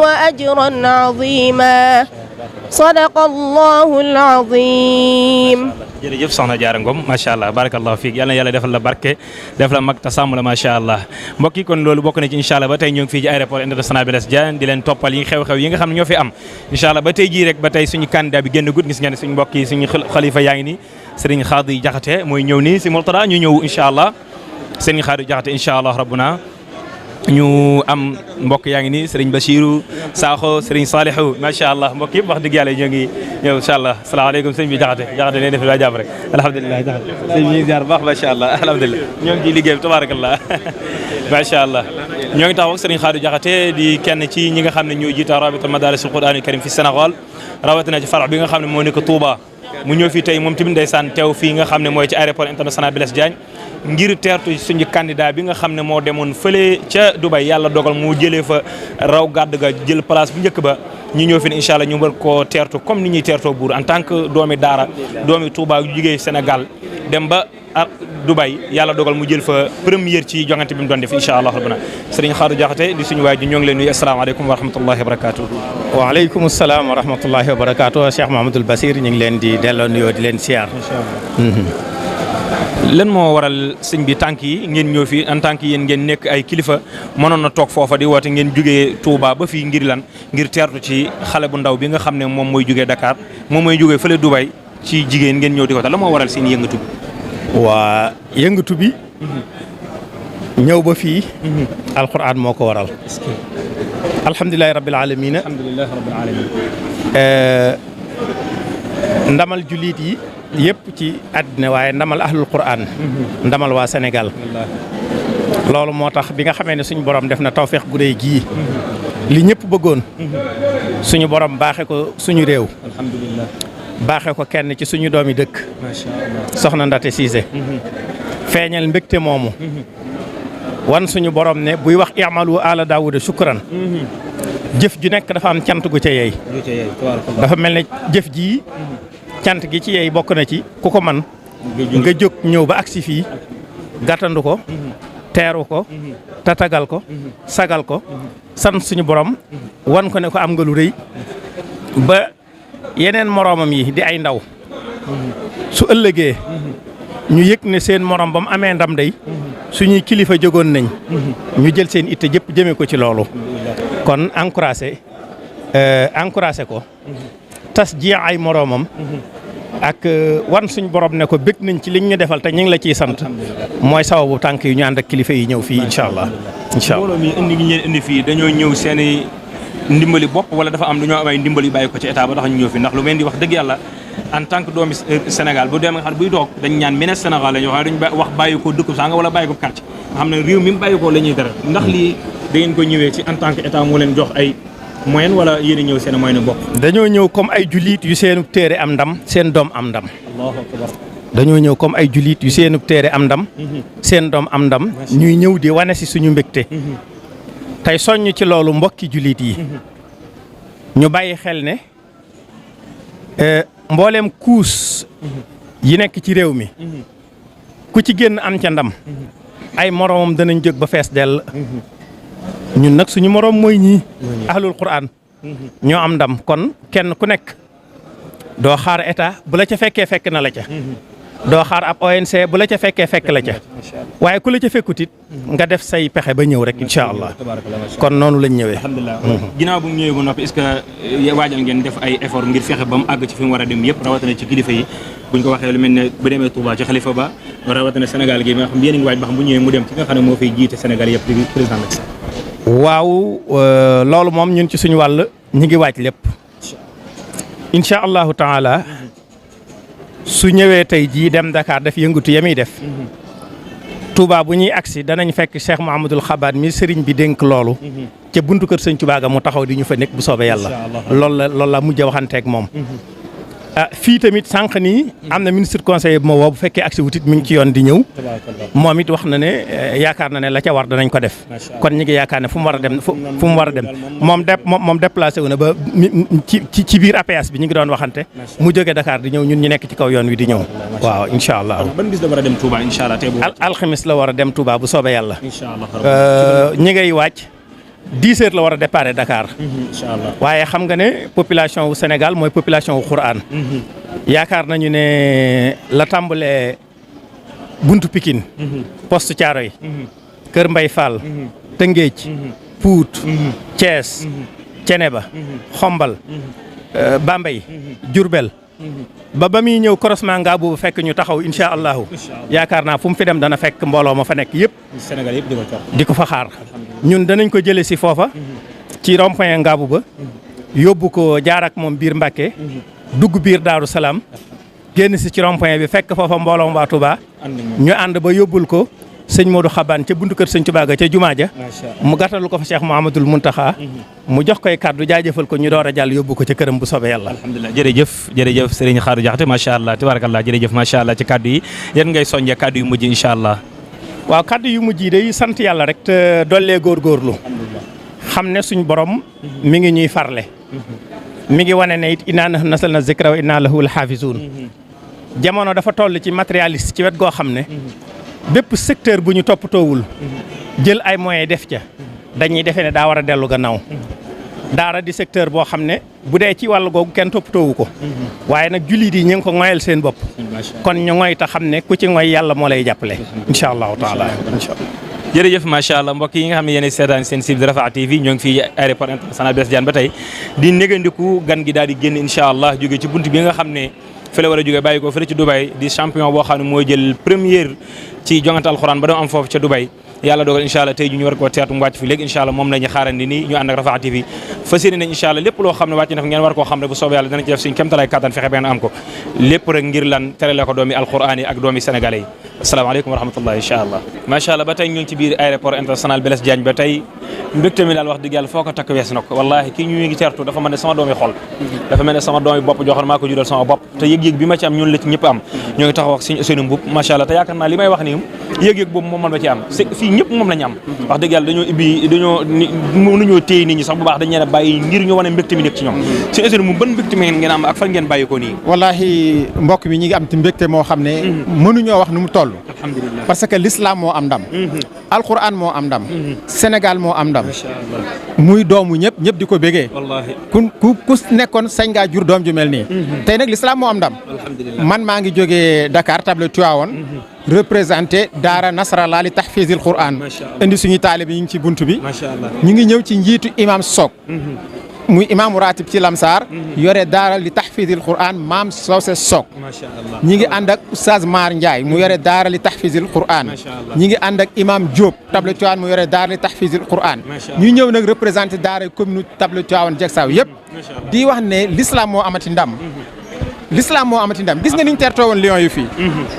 وأجرا عظيما صدق الله العظيم. jërëjëf soxna Diarra Ngom macha allah barakallahu fiik yal na yàlla defal la barke def la mag te sàmm la macha allah mbokk yi kon loolu bokk na ci incha allah ba tey ñoo ngi fii ci aéroport international Blaise Diagne di leen toppal yi xew-xew yi nga xam ne ñoo fi am incha allah ba tey jii rek ba tey suñu candidat bi génn gut gis ngeen suñu mbokk yi suñu xalifa yaa ngi nii Serigne Khady Diakhaté mooy ñëw nii si Mourtada ñu ñëw incha allah Serigne Khady Diakhaté incha allah rabbuna ñu am mbokk yaa ngi nii Serigne Bachirou Sakho Serigne Salihou macha allah mbokk yëpp wax dëgg yàlla ñoo ngi ñëw incha allah salaamaaleykum sëñ bi Diakhaté leen def waa jàmm rek alhamdulilah Diakhaté sëñ bi ñu ziar baax macha allah alhamdulilah ñoo ngi ciy liggéey bi tabarakallah macha allah ñoo ngi taxaw ak Serigne Khady Diakhaté di kenn ci ñi nga xam ne ñoo jiita rabita madarisul Qur'anil Karim fi Sénégal rawatina ci farax bi nga xam ne moo nekk Touba mu ñëw fii tey moom tamit ndeysaan teew fii nga xam ne mooy ci aéroport international Blaise Diagne ngir teertu suñu candidat bi nga xam ne moo demoon fële ca Dubaï yàlla dogal mu jëlee fa raw gàdd ga jël place bu njëkk ba ñu ñëw fi ne incha allah ñu war koo teertu comme ni ñuy teertoo buur en tant que doomi daara doomi Touba yu jugee Sénégal dem ba Dubai yàlla dogal mu jël fa première ci jongante bi mu doon def incha allah rabbana sëriñ Xaaru Jaxate di suñu waay ji ñoo ngi leen nuyu asalaamaaleykum wa rahmatullahi wa barakaatu. waaleykum salaam wa rahmatullahi wa barakaatu Cheikh Mahamadul Basir ñu ngi leen di delloo nuyoo di leen siyaar. lan moo waral sëñ bi tànk yi ngeen ñëw fii en tant que yéen ngeen nekk ay kilifa mënoon na toog foofa di woote ngeen jugee Touba ba fii ngir lan ngir teertu ci xale bu ndaw bi nga xam ne moom mooy jugee Dakar moom mooy jugee fële Dubai ci jigéen ngeen ñëw di ko tax la moo waral seen yëngatu bi. waa yëngatu bi. ñëw ba fii. alquran moo ko waral. alhamdulilah rabbil alamin. alhamdulilah rabbil alamin. ndamal jullit yi. yëpp ci àddina waaye ndamal ahlul quran. ndamal waa Sénégal. loolu moo tax bi nga xamee ne suñu borom def na tawfeex gu rëy gii. li ñëpp bëggoon. suñu borom baaxee ko suñu réew. alhamdulilah. baaxee ko kenn ci suñu doomi dëkk. macha allah soxna Ndate Cissé. feeñal mbégte moomu. wan suñu borom ne buy wax i'malu ala Daawuda shukran. jëf ju nekk dafa am cant gu ca yey. dafa mel ne jëf ji. cant gi ci yey bokk na ci ku ko man nga jóg ñëw ba agsi fii gàttandu ko teeru ko tatagal ko sagal ko sant suñu borom wan ko ne ko am nga lu rëy ba yeneen moroomam yi di ay ndaw su ëllëgee ñu yëg ne seen morom ba mu amee ndam day suñuy kilifa jógoon nañ ñu jël seen itte jëpp jëme ko ci loolu kon encouragé ko tas ji ay moroomam ak wan suñ borom ne ko bëgg nañ ci liñ ñu defal te ñu ngi la ciy sant mooy sababu tànk yu ñu ànd ak kilifa yi ñëw fii incha allah. mbooloo mi indi gi ngeen indi fii dañoo ñëw seen i ndimbali bopp wala dafa am dañoo am ay ndimbal yu bàyyi ko ci état ba tax ñu ñëw fi ndax lu mel di wax dëgg yàlla en tant que doomi Sénégal bu demee nga xam ne buy toog dañ ñaan ministre Sénégal la ñu wax dañu wax bàyyi ko dëkk sanga wala bàyyi ko quartier nga xam ne réew mi mu bàyyi ko la ñuy dara ndax lii da ngeen ko ñëwee ci en tant que état moo leen jox ay moyen wala yéen a ñëw seen moyen bopp. dañoo ñëw comme ay jullit yu seenu téere am ndam seen doom am ndam. Allahu akbar. dañoo ñëw comme ay jullit yu seenu téere am ndam. seen doom am ndam. ñuy ñëw di wane si suñu mbégte. tey soññ ci loolu mbokki jullit yi. ñu bàyyi xel ne mbooleem kuus yi nekk ci réew mi. ku ci génn am ca ndam. ay moroomam danañ jóg ba fees dell. ñun nag suñu moroom mooy ñii ahlul quran ñoo am ndam kon kenn ku nekk doo xaar état bu la ca fekkee fekk na la ca doo xaar ab ONC bu la ca fekkee fekk la ca waaye ku la ca fekkut it nga def say pexe ba ñëw rek incha allah kon noonu lañ ñëwee. alhamdulilah ginnaaw bu mu ñëwee ba noppi est-ce que waajal ngeen def ay effort ngir fexe ba mu àgg ci fi mu war a dem yëpp rawatina ci kilifa yi buñ ko waxee lu mel ne bu demee Touba ci xalifa ba rawatina Sénégal gi nga xam yéen a ngi waaj ba xam bu ñëwee mu dem ci nga xam ne moo fay jiite Sénégal yëpp di président la. waaw loolu moom ñun ci suñu wàll ñi ngi waaj lépp incha allahu taala su ñëwee tey jii dem Dakar def yëngatu ya muy def Touba bu ñuy agsi danañ fekk Cheikh Mouhamadoul Xabaat mi sëriñ bi dénk loolu ca buntu kër sëñ Touba ga mu taxaw di ñu fa nekk bu soobee yàlla loolu la mujj a waxanteeg moom. fii tamit sànq nii am na ministre conseiller bu ma woo bu fekkee agsi wutit mi ngi ci yoon di ñëw moom it wax na ne yaakaar na ne la ca war danañ ko def kon ñi ngi yaakaar ne fu mu war a dem fu mu war a dem moom déplacé wu na ba ci biir APS bi ñu ngi doon waxante mu jógee Dakar di ñëw ñun ñu nekk ci kaw yoon wi di ñëw waaw incha allah. ban bis la war a dem Touba incha allah tey alxamis la war a dem Touba bu soobee yàlla. incha allah ñi ngay wàcc 10 heures la war a départ Dakar. incha allah waaye xam nga ne population wu Sénégal mooy population wu Quran. yaakaar nañu ne la tàmbalee buntu Pikine. poste Thiaroye. Kër Mbay Fall. Tëngéej. Pout. Thiès. Ceneba. Xombal. Bambey. Diourbel. ba muy ñëw croisement nga boobu fekk ñu taxaw incha allahu yaakaar naa fu mu fi dem dana fekk mbooloo ma fa nekk yëpp. Sénégal yëpp di ko fa xaar. ñun danañ ko jëlee si foofa. ci rond-point Ngaabu ba. yóbbu ko jaar ak moom biir Mbàkke. dugg biir Daaru Salaam. génn si ci rond-point bi fekk foofa mbooloo waa Touba. ñu ànd ba yóbbul ko sëñ Modou Xabaan ca buntu kër sëñ Touba ga ca jumaa ja mu gàttalu ko fa Cheikh Mouhamadoul Mountakha. mu jox koy kàddu jaajëfal ko ñu door a jàll yóbbu ko ca këram bu soobee yàlla. alhamdulilah jërëjëf Serigne Xaaru Jaxate macha allah tabarakallah jërëjëf macha allah ci kàddu yi yan ngay soññee kàddu yu mujj incha allah. waaw kàddu yu mujj yi day sant yàlla rek te dollee góorgóorlu. xam ne suñ borom mi ngi ñuy farle. mi ngi wane ne it innaa nahnu nazzalna zikra wa innaa lahu lahaafizuun jamono dafa toll ci matérialiste ci wet goo xam ne bépp secteur bu ñu toppatoowul jël ay moyens def ca dañuy defee ne daa war a dellu gannaaw daara di secteur boo xam ne bu dee ci wàllu googu kenn toppatoowu ko waaye nag jullit yi ñu ngi ko ngoyal seen bopp kon ñu ngoy ta xam ne ku ci ngoy yàlla moo lay jàppale incha allahu taala incha allah. jërëjëf macha allah mbokk yi nga xam ne yéen seetaan seen site Rafah TV ñoo ngi fii aéroport international Blaise Diagne ba tey di négandiku gan gi daal di génn incha allah jóge ci bunt bi nga xam ne fële war a jóge bàyyi ko fële ci Dubaï di champion boo xam ne mooy jël première ci jongante alxuraan ba doon am foofu ca Dubaï yàlla dogal incha allah tey ñu war koo teertu mu wàcc fi léegi incha allah moom la ñu xaarandi nii ñu ànd ak Rafah TV fas yéene nañ incha allah lépp loo xam ne wàcc na fa ngeen war koo xam ne bu soobee yàlla dana ci def suñu kéemtalaay kattan fexe ba ngeen am ko lépp rek ngir lan terale ko doomi alxuraan yi ak doomi sénégalais yi asalaamaaleykum wa rahmatullah incha allah macha allah ba tey ñu ngi ci biir aéroport international Blaise Diagne ba tey mbégte mi daal wax dëgg yàlla foo ko takk wees na ko wallahi kii ñu ngi teertu dafa mel ne sama doomi xol dafa mel ne sama doomi bopp joxoon maa ko jural sama bopp te yëg-yëg bi ma ci am ñun la ci ñëpp am ñoo ngi taxaw ak suñu Ousseynou Mboup macha allah te yaakaar naa li may wax nii yëg-yëg boobu moom man ba ci am fii ñëpp moom la ñu am wax dëgg yàlla dañoo mënuñoo téye nit ñi sax bu baax dañ leen a bàyyi ngir ñu wane mbégte mi nekk ci ñoom suñu Ousseynou Mboup ban mbégte mi ngeen am ak fan ngeen bàyyi ko nii wallahi mbokk mi ñi ngi am ci mbégte moo xam ne mënuñoo wax nu mu toll alhamdulillah parce que l'islam moo am ndam alquran moo am ndam Sénégal moo am ndam muy doomu ñëpp di ko bégee ku nekkoon sañ ngaa jur doom ju mel nii tey nag l'islam moo am ndam man maa ngi jógee Dakar table Tivaouane représenté daara Nasrallah li tahfizil Qur'an indi suñu taalibe yi ngi ci buntu bi ñu ngi ñëw ci njiitu imam Sock muy imaamu ratib ci Lamsar yore daara li tahfizil Qur'an maam Socé Sock ñi ngi ànd ak Oustaz Mar Ndiaye mu yore daara li tahfizil Qur'an ñi ngi ànd ak imam Diop table Tivaouane mu yore daara li tahfizil Qur'an ñu ñëw nag représenté daara commune table Tivaouane Diegsaw yëpp di wax ne l'islam moo amati ndam l'islam moo amati ndam gis nga niñ tertoo woon Lions yi fii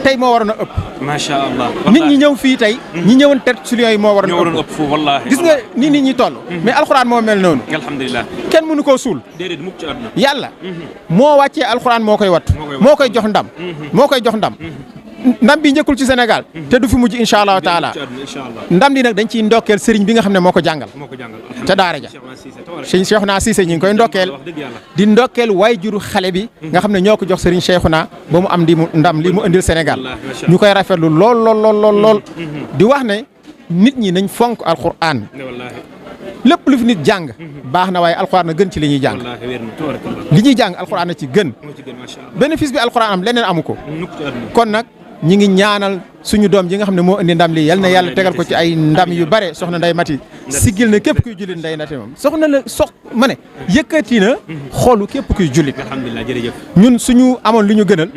tey moo waroon a ëpp macha allah nit ñi ñëw fii tey ñi ñëwoon tert ci Lions yi moo waroon a ëpp wallahi gis nga ni nit ñi toll mais alxuraan moo mel noonu alhamdulilah kenn mënu koo suul déedéet mukk ci àdduna yàlla moo wàccee alxuraan moo koy wattu moo koy jox ndam moo koy jox ndam ndam bi njëkkul ci Sénégal te du fi mujj incha allahu taala ndam li nag dañ ciy ndokkeel sëriñ bi nga xam ne moo ko jàngal ca daara ja sëriñ Cheikhouna Cissé ñi ngi koy ndokkeel di ndokkeel waay juru xale bi nga xam ne ñoo ko jox sëriñ Cheikhouna ba mu am di mu ndam li mu indil Sénégal ñu koy rafetlu lool di wax ne nit ñi nañ fonk alquran lépp lu fi nit jàng baax na waaye alquran na gën ci li ñuy jàng li ñuy jàng alquran na ci gën bénéfice bi alquran am leneen amu ko kon nag ñi ngi ñaanal suñu doom ji nga xam ne moo indi ndam lii yal na yàlla tegal ko ci ay ndam yu bare soxna Ndeye Mati siggil na képp kuy jullit Ndeye Mati moom soxna la ma ne yëkkati na xoolu képp kuy jullit alhamdulilah jërëjëf ñun suñu amoon lu ñu gënal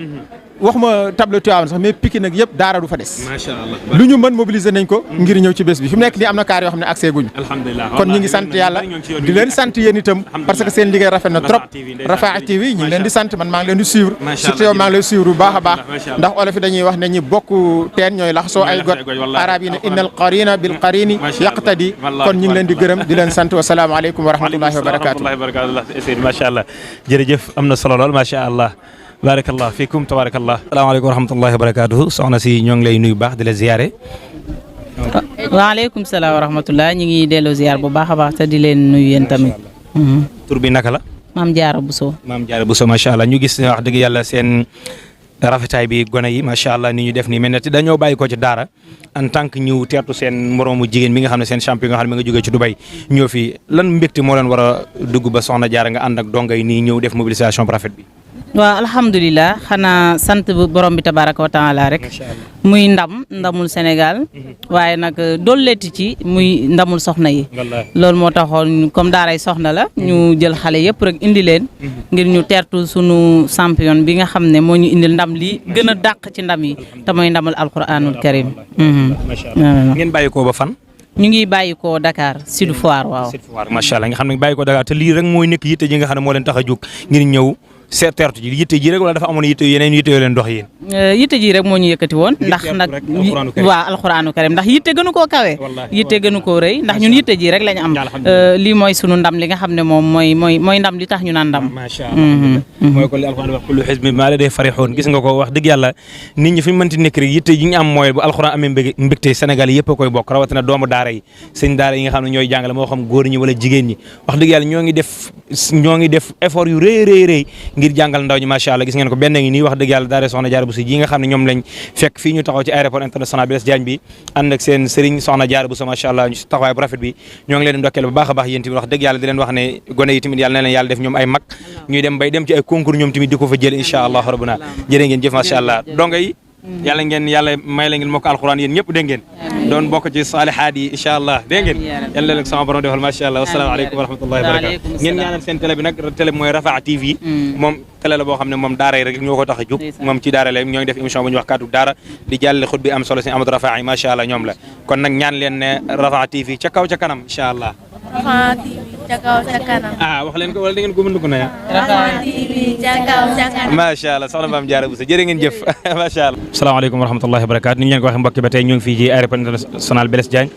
waxuma table Tivaouane sax mais Pikine nag yëpp daara du fa des macha allah lu ñu mën mobiliser nañ ko ngir ñëw ci bés bi fi mu nekk nii am na kaar yoo xam ne accès guñ alhamdulilah kon ñu ngi sant yàlla di leen sant yéen itam parce que seen liggéey rafet na trop Rafah TV ñu ngi leen di sant man maa ngi leen di suivre surtout yow maa ngi lay suivre bu baax a baax ndax olof yi dañuy wax ne ñi bokk teen ñooy lax soo ay got arab yi ne innal qarina bil qarini yaqtadi kon ñu ngi leen di gërëm di leen sant wasalaamaaleykum wa rahmatullahi wa barakatuh macha allah jërëjëf am na solo lool macha allah barakallah fiikum tabarakallah asalaamaaleykum wa rahmatullahi wa barakatuh soxna si ñoo ngi lay nuyu baax di la ziyaare waaleykum salaam wa rahmatullah ñu ngi delloo ziyaar bu baax a baax te di leen nuyu yéen tamit tur bi naka la Maam Jaara Buso Maam Jaara Buso macha allah ñu gis wax dëgg yàlla seen rafetaay bi gone yi macha allah ni ñu def nii mel ne dañoo bàyyi ko ci daara en tant que ñu teertu seen moroomu jigéen mi nga xam ne seen champion nga xam ne mi nga jógee ci Dubaï ñëw fii lan mbégte moo leen war a dugg ba soxna Jaara nga ànd ak donga yi nii ñëw def mobilisation bu rafet bi waaw alhamdulilah xanaa sant borom bi tabaraka wa taala rek muy ndamul Sénégal waaye nag dolleeti ci muy ndamul soxna yi loolu moo taxoon comme daaray soxna la ñu jël xale yëpp rek indi leen ngir ñu teertu sunu champion bi nga xam ne moo ñu indil ndam li gën a dàq ci ndam yi te mooy ndamul alquranul karim ngeen bàyyi ko ba fan ñu ngi bàyyi ko Dakar Sud Foire waaw Sud Foire macha allah nga xam ne bàyyi ko Dakar te lii rek mooy nekk yitte ji nga xam ne moo leen tax a jóg ngir ñëw teertu ji yitte ji rek wala dafa amoon yitte yeneen yitte yoo leen dox yéen yitte ji rek moo ñu yëkkati woon ndax nag waaw alxuraanu karim ndax yitte gënu koo kawe yitte gënu koo rëy ndax ñun yitte ji rek lañ am lii mooy sunu ndam li nga xam ne moom mooy ndam li tax ñu naan ndam macha allah mooy ko li alxuraan wax kullu hizbin bimaa ladayhim farihun gis nga ko wax dëgg yàlla nit ñi fi ñu mënti nekk rek yitte ji ñu am mooy bu alxuraan amee mbégte Sénégal yëpp a koy bokk rawatina doomu daara yi sëñ daara yi nga xam ne ñooy jàngale moo xam góor ñi wala jigéen ñi wax dëgg yàlla ñoo ngi def effort yu rëy ngir jàngal ndaw ñi macha allah gis ngeen ko benn ngi nii wax dëgg yàlla daara soxna Jaara Buso ji nga xam ne ñoom lañ fekk fii ñu taxaw ci aéroport international Blaise Diagne bi ànd ak seen sëriñ soxna Jaara Buso macha allah ñu taxawaay bu rafet bi ñoo ngi leen ndokkeel bu baax a baax yéen tamit wax dëgg yàlla di leen wax ne gone yi tamit yàlla na leen yàlla def ñoom ay mag ñuy dem bay dem ci ay concours ñoom tamit di ko fa jël incha allah rabbuna jërë ngeen jëf macha allah donga yi yàlla may la ngeen mokk alquran yéen ñëpp dégg ngeen doon bokk ci saalihaat yi incha allah dégg ngeen yàlla leen sama borom defal macha allah wasalaamaaleykum wa rahmatullahi wa barakatu ngeen ñaanal seen télé bi nag télé bi mooy Rafah TV moom télé la boo xam ne moom daara yi rek ñoo ko tax a jóg moom ci daara la ñoo ngi def émission bu ñu wax kaddu daara di jàllale xut bi am solo si Amadou Rafah yi macha allah ñoom la kon nag ñaan leen ne Rafah TV ca kaw ca kanam incha allah Rafah TV ca kaw ca kanam. wax leen ko wala da ngeen ko mën ko na Rafah TV ca kaw ca kanam. macha allah soxna Maam Jaara Buso jërë ngeen jëf macha allah. salaamaaleykum wa rahmatullahi wa barakaatu ni ñu leen ko waxee mbokki ba tey ñu ngi fii ci aéroport international Blaise Diagne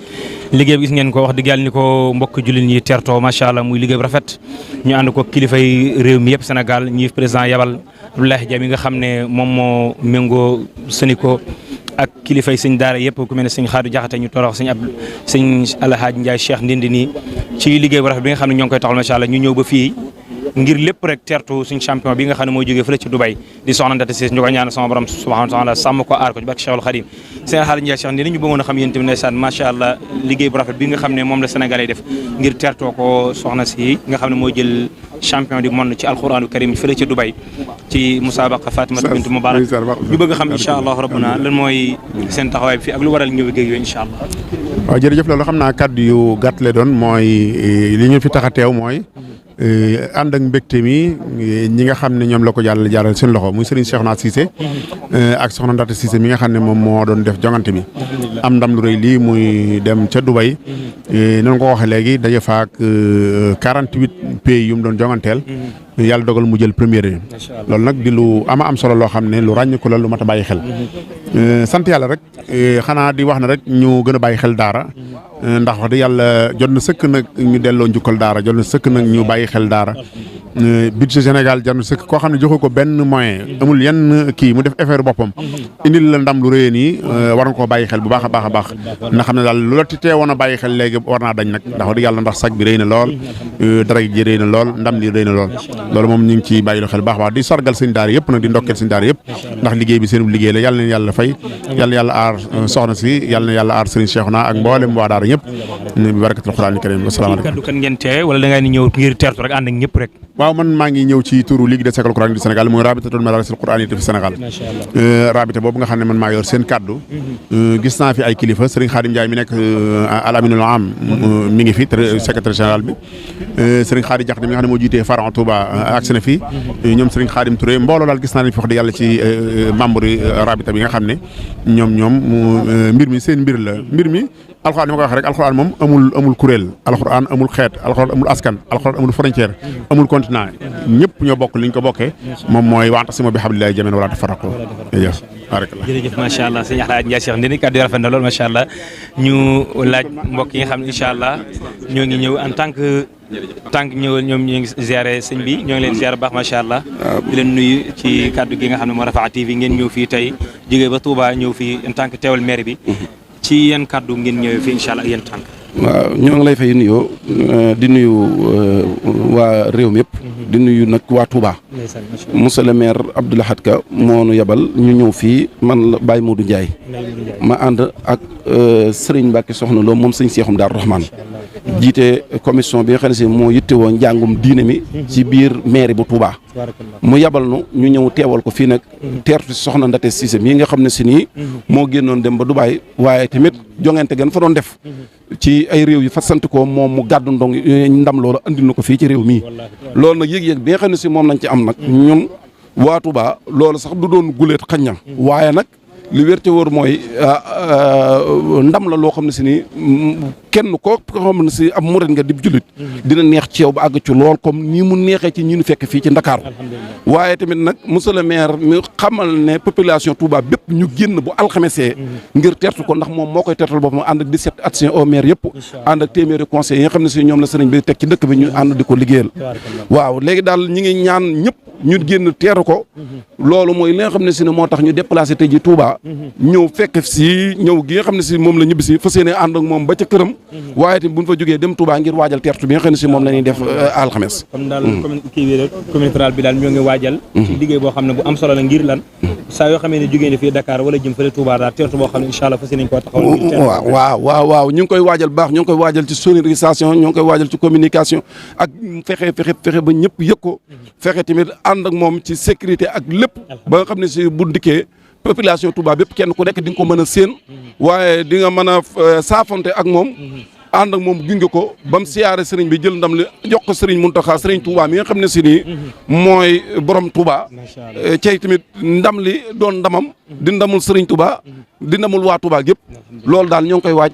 liggéey bi gis ngeen ko wax dëgg yàlla ni ko mbokk jullit ñi tertoo macha allah muy liggéey bu rafet ñu ànd ko kilifay réew mi yëpp Sénégal ñi président yabal Abdoulaye Dia mi nga xam ne moom moo méngoo Sénico ak kilifay sëñ daara yëpp ku mel ne sëñ Xaadu Jaxate ñu torox sëñ Alhaaj Ndiaye Cheikh Ndindi nii ci liggéey bu rafet bi nga xam ne ñoo ngi koy taxal macha allah ñu ñëw ba fii ngir lépp rek tertu suñ champion bi nga xam ne mooy jógee fële ci Dubaï di soxna Ndate Siis ñu ko ñaan sama borom subhanahu wa taala sàmm ko aar ko ci barke Cheikhul Khadim sëñ Alhaaj Ndiaye Cheikh Ndindi ñu bëggoon a xam yéen tamit ndeysaan macha allah liggéey bu rafet bi nga xam ne moom la Sénégalais def ngir tertoo ko soxna si nga xam ne mooy jël champion du monde ci alquranu karim fële ci Dubaï ci musabaqa Fatimata bintu Mubarak ñu bëgg a xam incha allah rabbuna lan mooy seen taxawaay bi fii ak lu waral ñëw géeg yooyu incha allah. waaw jërëjëf loolu xam naa kàddu yu gàtt le doon mooy li ñu fi tax a teew mooy ànd ak mbégte mi ñi nga xam ne ñoom la ko jàllale seen loxo muy Serigne Cheikhouna Cissé ak soxna Ndate Cissé mi nga xam ne moom moo doon def jongante bi am ndam lu rëy lii muy dem ca Dubaï noonu ko waxee léegi daje faak 48 pays yu mu doon jonganteel yàlla dogal mu jël première loolu nag di lu am solo loo xam ne lu ràññ ko la lu mat a bàyyi xel sant yàlla rek xanaa di wax na rek ñu gën a bàyyi xel daara ndax wax dëgg yàlla jot na sëkk nag ñu delloo njukkal daara jot na sëkk nag ñu bàyyi xel daara budget Sénégal jar na sëkk koo xam ne joxe ko benn moyen amul yenn kii mu def affaire boppam indil la ndam lu rëy nii war nga koo bàyyi xel bu baax a baax a baax na xam ne daal lu la teewoon a bàyyi xel léegi war naa dañ nag ndax wax dëgg yàlla ndax sag bi rëy na lool dara ji rëy na lool ndam li rëy na lool loolu moom ñu ngi ci bàyyi xel baax di sargal seen daara yëpp nag di ndokkeel seen daara yëpp ndax liggéey bi seen liggéey la yàlla na yàlla fay yàlla na yàlla aar soxna si yàlla na yàlla aar Serigne Cheikhouna ak mboolem waa daara ñëpp bi barakatul Qur'an karim asalaamaaleykum kaddu kan ngeen tee wala da ngay ñëw ngir teertu rek ànd ak ñëpp rek waaw man maa ngi ñëw ci turu Ligue des écoles coraniques du Sénégal mooy rabitatul madarisil qur'aniyya fi Sénégal rabita boobu nga xam ne man maa yor seen kaddu gis naa fi ay kilifa Serigne Khadim Ndiaye mi nekk al aminul am mi ngi fi secrétaire général bi Serigne Khadim Diakhaté mi nga xam ne moo jiitee Faran Touba agsi na fi ñoom Serigne Khadim Touré mbooloo daal gis naa leen fi wax dëgg yàlla ci membre rabita bi nga xam ne ñoom mbir mi seen mbir la mbir mi alxuraan ni ma ko waxee rek alxuraan moom amul kuréel alxuraan amul xeet alxuraan amul askan alxuraan amul frontière amul continent ñëpp ñoo bokk li ñu ko bokkee moom mooy wa'tasimu bi hablillahi jamii'an wa laa tafarraqu jërëjëf macha allah sëñ Alhaaj Ndiaye Cheikh Ndindi kàddu yi rafet na lool macha allah ñu laaj mbokk yi nga xam ne incha allah ñoo ngi ñëw en tant que ñëwal ñoom ñoo ngi ziare sëñ bi ñoo ngi leen ziare baax macha allah di leen nuyu ci kàddu gi nga xam ne moo Rafah TV ngeen ñëw fii tey jógee ba Touba ñëw fii en tant que teewal maire bi ci yéen kàddu ngeen ñëwee fii incha allah ak yéen tànk waaw ñoo ngi lay fay nuyoo di nuyu waa réew mi yëpp di nuyu nag waa Touba monsieur le maire Abdou Lahad Ka moo nu yebal ñu ñëw fii man la Baye Modou Ndiaye ma ànd ak Serigne Mbacke Soxna Lo moom sëñ Seexum Daaru Rahman jiite commission bi nga xam ne si moo yittewoo njàngum diine mi ci biir mairie bu Touba mu yabal nu ñu ñëw teewal ko fii nag teertu si soxna Ndate Cissé mii nga xam ne si nii moo génnoon dem ba Dubaay waaye tamit jongante gan fa doon def ci ay réew yi fa sant ko moom mu gàddu ndam loolu andil na ko fii ci réew mii loolu nag yëg-yëg bi nga xam ne si moom lañ ci am nag ñun waa Touba loolu sax du doon guleet xañ na waaye nag li wér te wóor mooy ndam la loo xam ne si ni kenn ko xam ne si ab murit nga di jullit dina neex ci yow ba àgg ci lool comme nii mu neexee ci ñi ñu fekk fii ci Ndakaaru waaye tamit nag monsieur le maire mi xamal ne population Touba bépp ñu génn bu alxamesee ngir tertu ko ndax moom moo koy tertal boppam ànd ak 17 adjoints au maire yëpp ànd ak téeméeri conseillers yi nga xam ne si ñoom la sëriñ bi teg ci dëkk bi ñu ànd di ko liggéeyal waaw léegi daal ñi ngi ñaan ñëpp ñu génn teeru ko loolu mooy li nga xam ne si ne moo tax ñu déplacé tey ji Touba ñëw fekk si ñëw gi nga xam ne si moom la ñibbi si fas yéene ànd ak moom ba ca këram waaye tamit bu ñu fa jógee dem Touba ngir waajal teertu bi nga xam ne si moom la ñuy def alxames. comme daal commune rurale bi daal ñoo ngi waajal ci liggéey boo xam ne bu am solo la ngir lan saa yoo xamee ne jógee ne fii Dakar wala jëm fële Touba daal teertu boo xam ne incha allah fas yéene ko taxawal. waaw ñu ngi koy waajal baax ñu ngi koy waajal ci sonorisation ñu ngi koy waajal ci communication ak fexe ba ñëpp yëg ko fexe tamit ànd ak moom ci sécurité ak lépp ba nga xam ne si bu dikkee population Touba bépp kenn ku nekk di nga ko mën a séen waaye di nga mën a saafonte ak moom ànd ak moom gunge ko ba mu siyaare sëriñ bi jël ndam li jox ko sëriñ Muntaxa sëriñ Touba mi nga xam ne si nii mooy borom Touba cey tamit ndam li doon ndamam di ndamul sëriñ Touba di ndamul waa Touba gépp loolu daal ñoo ngi koy waaj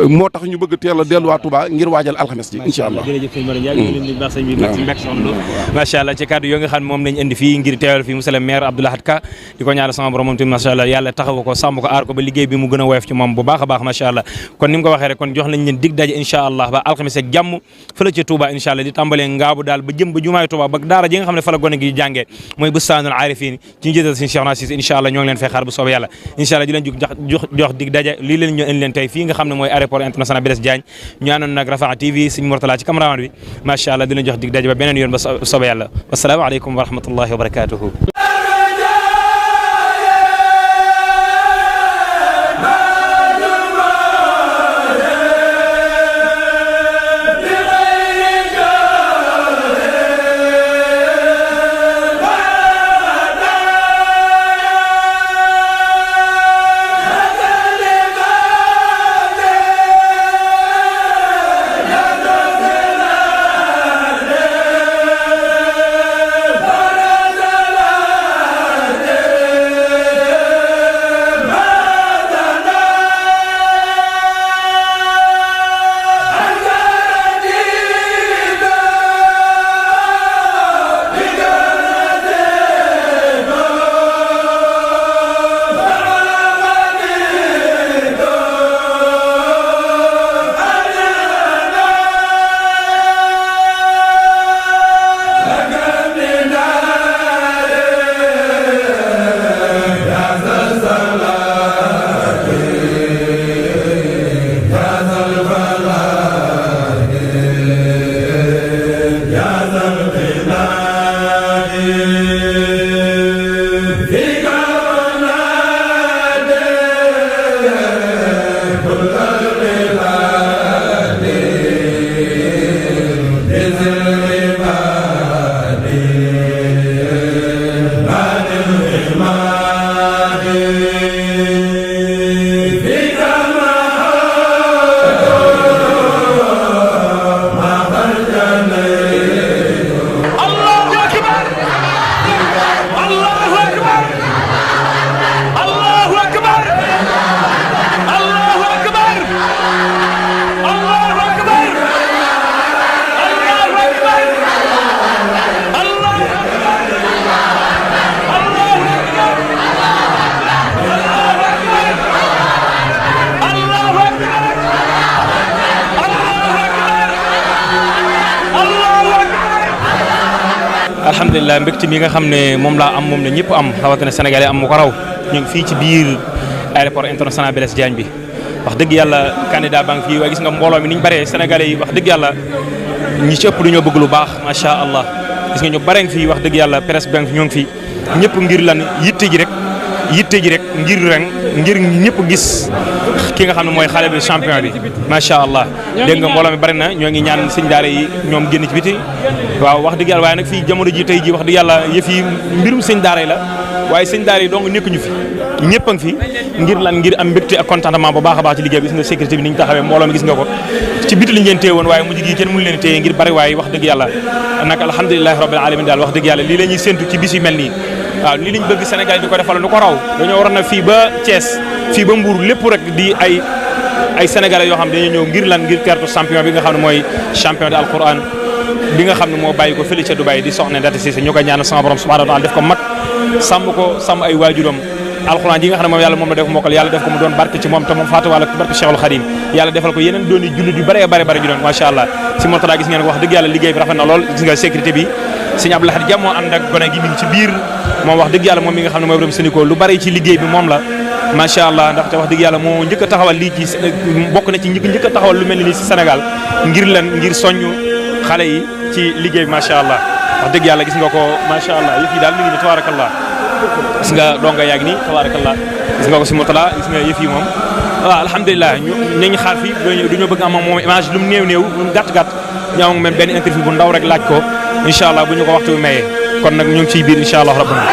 moo tax ñu bëgg teel a dellu waa Touba ngir waajal alxames ji incha allah. jërëjëf sëñ Mara Ndiaye ñu ngi leen di baax sëñ bi ci mbek soxna macha allah ci kàddu yoo nga xam ne moom lañ indi fii ngir teewal fii monsieur le maire Abdou Lahad Ka di ko ñaanal sama borom moom tamit macha allah yàlla taxawu ko sàmm ko aar ko ba liggéey bi mu gën a woyof ci moom bu baax a baax macha allah kon ni mu ko waxee rek kon jox nañ leen dig daje incha allah ba alxames ak jàmm fële ca Touba incha allah di tàmbalee ngaabu daal ba jëm ba jumaay Touba ba daara ji nga xam ne fa la gone gi jàngee mooy Bustaanul Aarifin ci njëtal sëñ Cheikh Nassis incha allah ñoo ngi leen fay xaar bu soobee yàlla incha allah di leen jox dig daje lii leen ñu indi leen tey fii nga xam ne mooy aéroport international Blaise Diagne ñu àndoon nag Rafah TV sëñ Mourtala ci cameraman bi macha allah di leen jox dig daje ba beneen yoon ba soobee yàlla wassalaamu aleykum wa rahmatullahi wa barakatuhu alhamdulilah mbégte mi nga xam ne moom laa am moom la ñëpp am rawatina sénégalais am mu ko raw ñu ngi fii ci biir aéroport international Blaise Diagne bi wax dëgg yàlla candidat baa ngi fii waaye gis nga mbooloo mi ni ñu bëree sénégalais yi wax dëgg yàlla ñi ci ëpp dañoo bëgg lu baax macha allah gis nga ñu bare ngi fii wax dëgg yàlla presse banque ñoo ngi fi ñëpp ngir lan yitte ji rek ngir ñëpp gis ki nga xam ne mooy xale bi champion bi macha allah dégg nga mbooloo mi bari na ñoo ngi ñaan sëñ daara yi ñoom génn ci biti waaw wax dëgg yàlla waaye nag fii jamono ji tey ji wax dëgg yàlla yëf yi mbirum sëñ daara yi la waaye sëñ daara yi dong nekkuñu fi ñëpp a ngi fi ngir lan ngir am mbégte ak contentement bu baax a baax ci liggéey bi gis nga sécurité bi ni ñu taxawee mbooloo mi gis nga ko ci biti liñ leen téye woon waaye mujj gi kenn mënu leen téye ngir bari waaye wax dëgg yàlla nag alhamdulilahi rabbil alamin daal wax dëgg yàlla lii la ñuy séntu ci bis yu mel nii waaw lii lañ bëgg Sénégal di ko defal lu ko raw dañoo waroon na fii ba Thiès fii ba Mbour lépp rek di ay sénégalais yoo xam ne dañoo ñëw ngir lan ngir tertu champion bi nga xam ne mooy champion de alquran bi nga xam ne moo bàyyi ko fële ca Dubaï di Soxna Ndate Cissé ñu koy ñaanal sama borom subhanahu wa taala def ko mag sàmm ay waajuram alxuraan yi nga xam ne moom yàlla moom la def mokkal yàlla def ko mu doon barke ci moom te moom faatu wàlla barke Cheikhul Khadim yàlla defal ko yeneen dooni jullit yu bare ju doon macha allah si Mourtada gis ngeen ko wax dëgg yàlla liggéey bi rafet na lool gis nga sécurité bi sëñ Abdou Lahad Dia moo ànd ak gone gi mi ngi ci biir moom wax dëgg yàlla moom mi nga xam ne mooy borom Sénégal lu bari ci liggéey bi moom la macha allah ndaxte wax dëgg yàlla moo njëkk a taxawal lii ci bokk na ci njëkk a taxawal lu mel ni ci Sénégal ngir ngir soññu xale yi ci liggéey bi macha allah wax dëgg yàlla gis nga ko macha allah yëf yi daal mi ngi ni tabaarakallah gis nga donga yaa ngi nii tabaarakallah gis nga ko si motala gis nga yëf yi moom waaw alhamdulilah ñu xaar fii duñoo bëgg am moom image lu mu néew lu mu gàtt ñu am même benn interview bu ndaw rek laaj ko incha allah bu ñu ko waxtu bi mayee kon nag ñu ngi ciy biir incha allah rabbana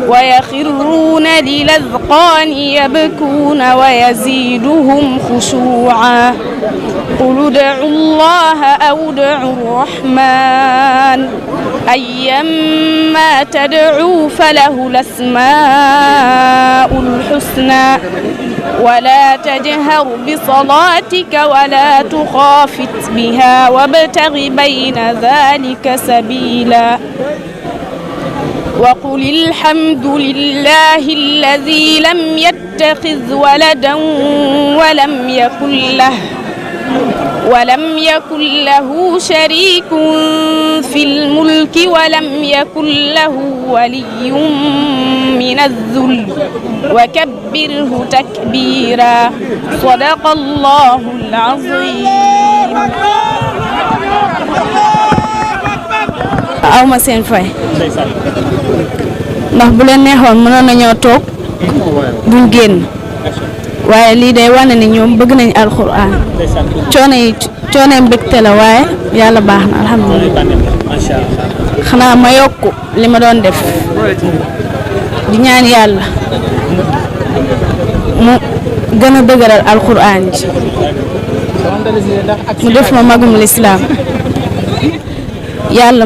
ويخرون للأذقان يبكون ويزيدهم خشوعا قل ادعوا الله أو ادعوا الرحمن أيما تدعوا فله الأسماء الحسنى ولا تجهر بصلاتك ولا تخافت بها وابتغ بين ذلك سبيلا وقل الحمد لله الذي لم يتخذ ولدا ولم يكن له شريك في الملك ولم يكن له ولي من الذل وكبره تكبيرا صدق الله العظيم aw ma seen fay ndax bu leen neexoon mënoon nañoo toog duñ génn waaye lii day wane ni ñoom bëgg nañ alxuraan coono mbégte la waaye yàlla baax na alhamdulilah xanaa ma yokk li ma doon def di ñaan yàlla mu gën a dëgëral alxuraan ji mu def ma magum lislaam yàlla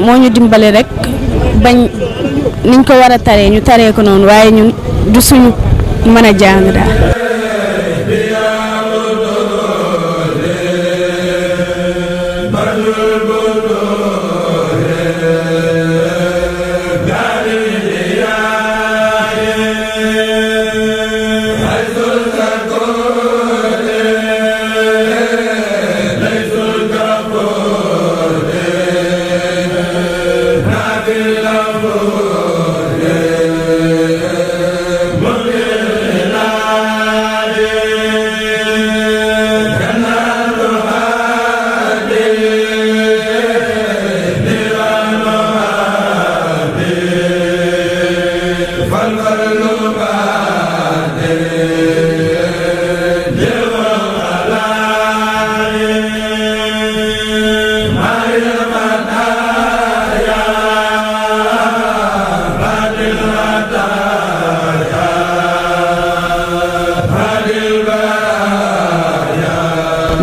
moo ñu dimbale rek bañ niñ ko war a taree ñu taree ko noonu waaye ñun du suñu mën a jàng daal.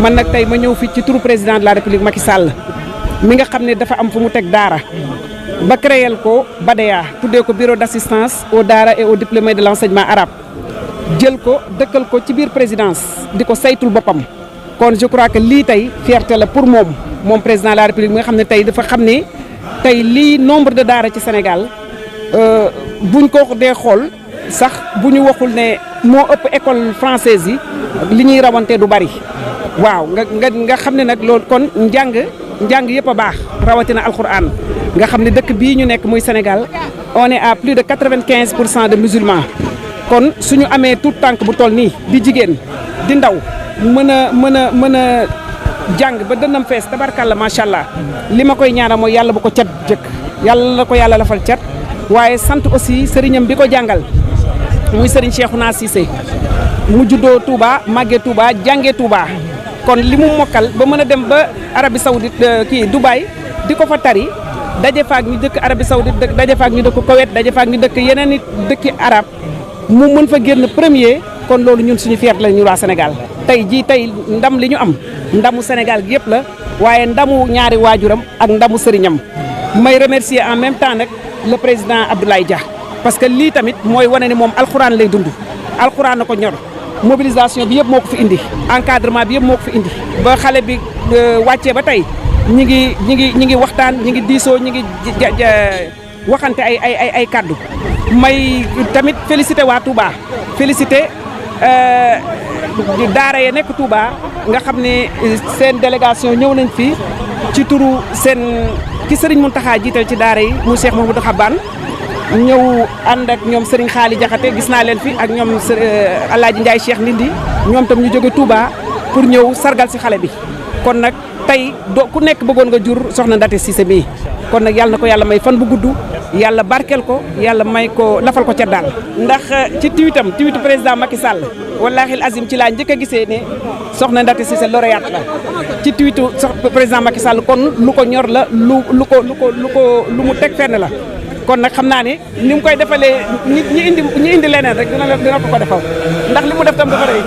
man nag tey ma ñëw fii ci turu président de la république Macky Sall mi nga xam ne dafa am fu mu teg daara ba créer ko BADEA tuddee ko bureau d'assistance aux daara et aux diplômés de l'enseignement arabe jël ko dëkkal ko ci biir présidence di ko saytul boppam kon je crois que lii tey fierté la pour moom président de la république mi nga xam ne tey dafa xam ne tey lii nombre de daara ci Sénégal buñ ko dee xool sax bu ñu waxul ne moo ëpp école française yi li ñuy rawante du bari waaw nga xam ne nag loolu kon njàng yëpp a baax rawatina alxuraan nga xam ne dëkk bii ñu nekk muy Sénégal on est à plus de 95% de musulmans kon suñu amee tout tànk bu toll nii di jigéen di ndaw mën a jàng ba dënnam fees tabarkalla macha allah li ma koy ñaanal mooy yàlla bu ko cat jëkk yàlla la ko yàlla lafal cat waaye sant aussi sëriñam bi ko jàngal muy sëriñ Cheikhouna Cissé mu juddoo Touba màggee Touba jàngee Touba kon li mu mokkal ba mën a dem ba Arabie Saoudite kii Dubaï di ko fa tari daje faak ñu dëkk Arabie Saoudite daje faak ñu dëkk Koweït daje faak ñu dëkk yeneen i dëkki arab mu mën fa génn premier kon loolu ñun suñu fierté la ñu waa Sénégal tey ndam li ñu am ndamu Sénégal gi yëpp la waaye ndamu ñaari waajuram ak ndamu sëriñam may remercier en même temps nag le président Abdoulaye Dia parce que lii tamit mooy wane ne moom alxuraan lay dund alxuraan na ko ñor mobilisation bi yëpp moo ko fi indi encadrement bi yëpp moo ko fi indi ba xale bi wàccee ba tey ñi ngi waxtaan ñi ngi diisoo ñi ngi waxante ay kaddu may tamit félicité waa Touba félicité daara ya nekk Touba nga xam ne seen délégation ñëw nañ fi ci turu ki Serigne Mountakha jiital ci daara yi mu Cheikh Mouhamadou Xaban ñëw ànd ak ñoom Serigne Xaali Jaxate gis naa leen fi ak ñoom Alaaji Ndiaye Cheikh Ndindi ñoom tam ñu jóge Touba pour ñëw sargal si xale bi kon nag tey ku nekk bëggoon nga jur soxna Ndaté Cissé mii kon nag yàlla na ko yàlla may fan bu gudd yàlla barkeel ko yàlla may ko lafal ko ca daal ndax ci tweetu président Macky Sall wallaahi azim ci laa njëkk a gisee ne soxna Ndaté Cissé lauréate la ci tweetu président Macky Sall kon lu ko ñor la lu mu teg fenn la kon nag xam naa ne ni mu koy defalee ñi indi leneen rek dina ko defal ndax li mu def tam dafa rëy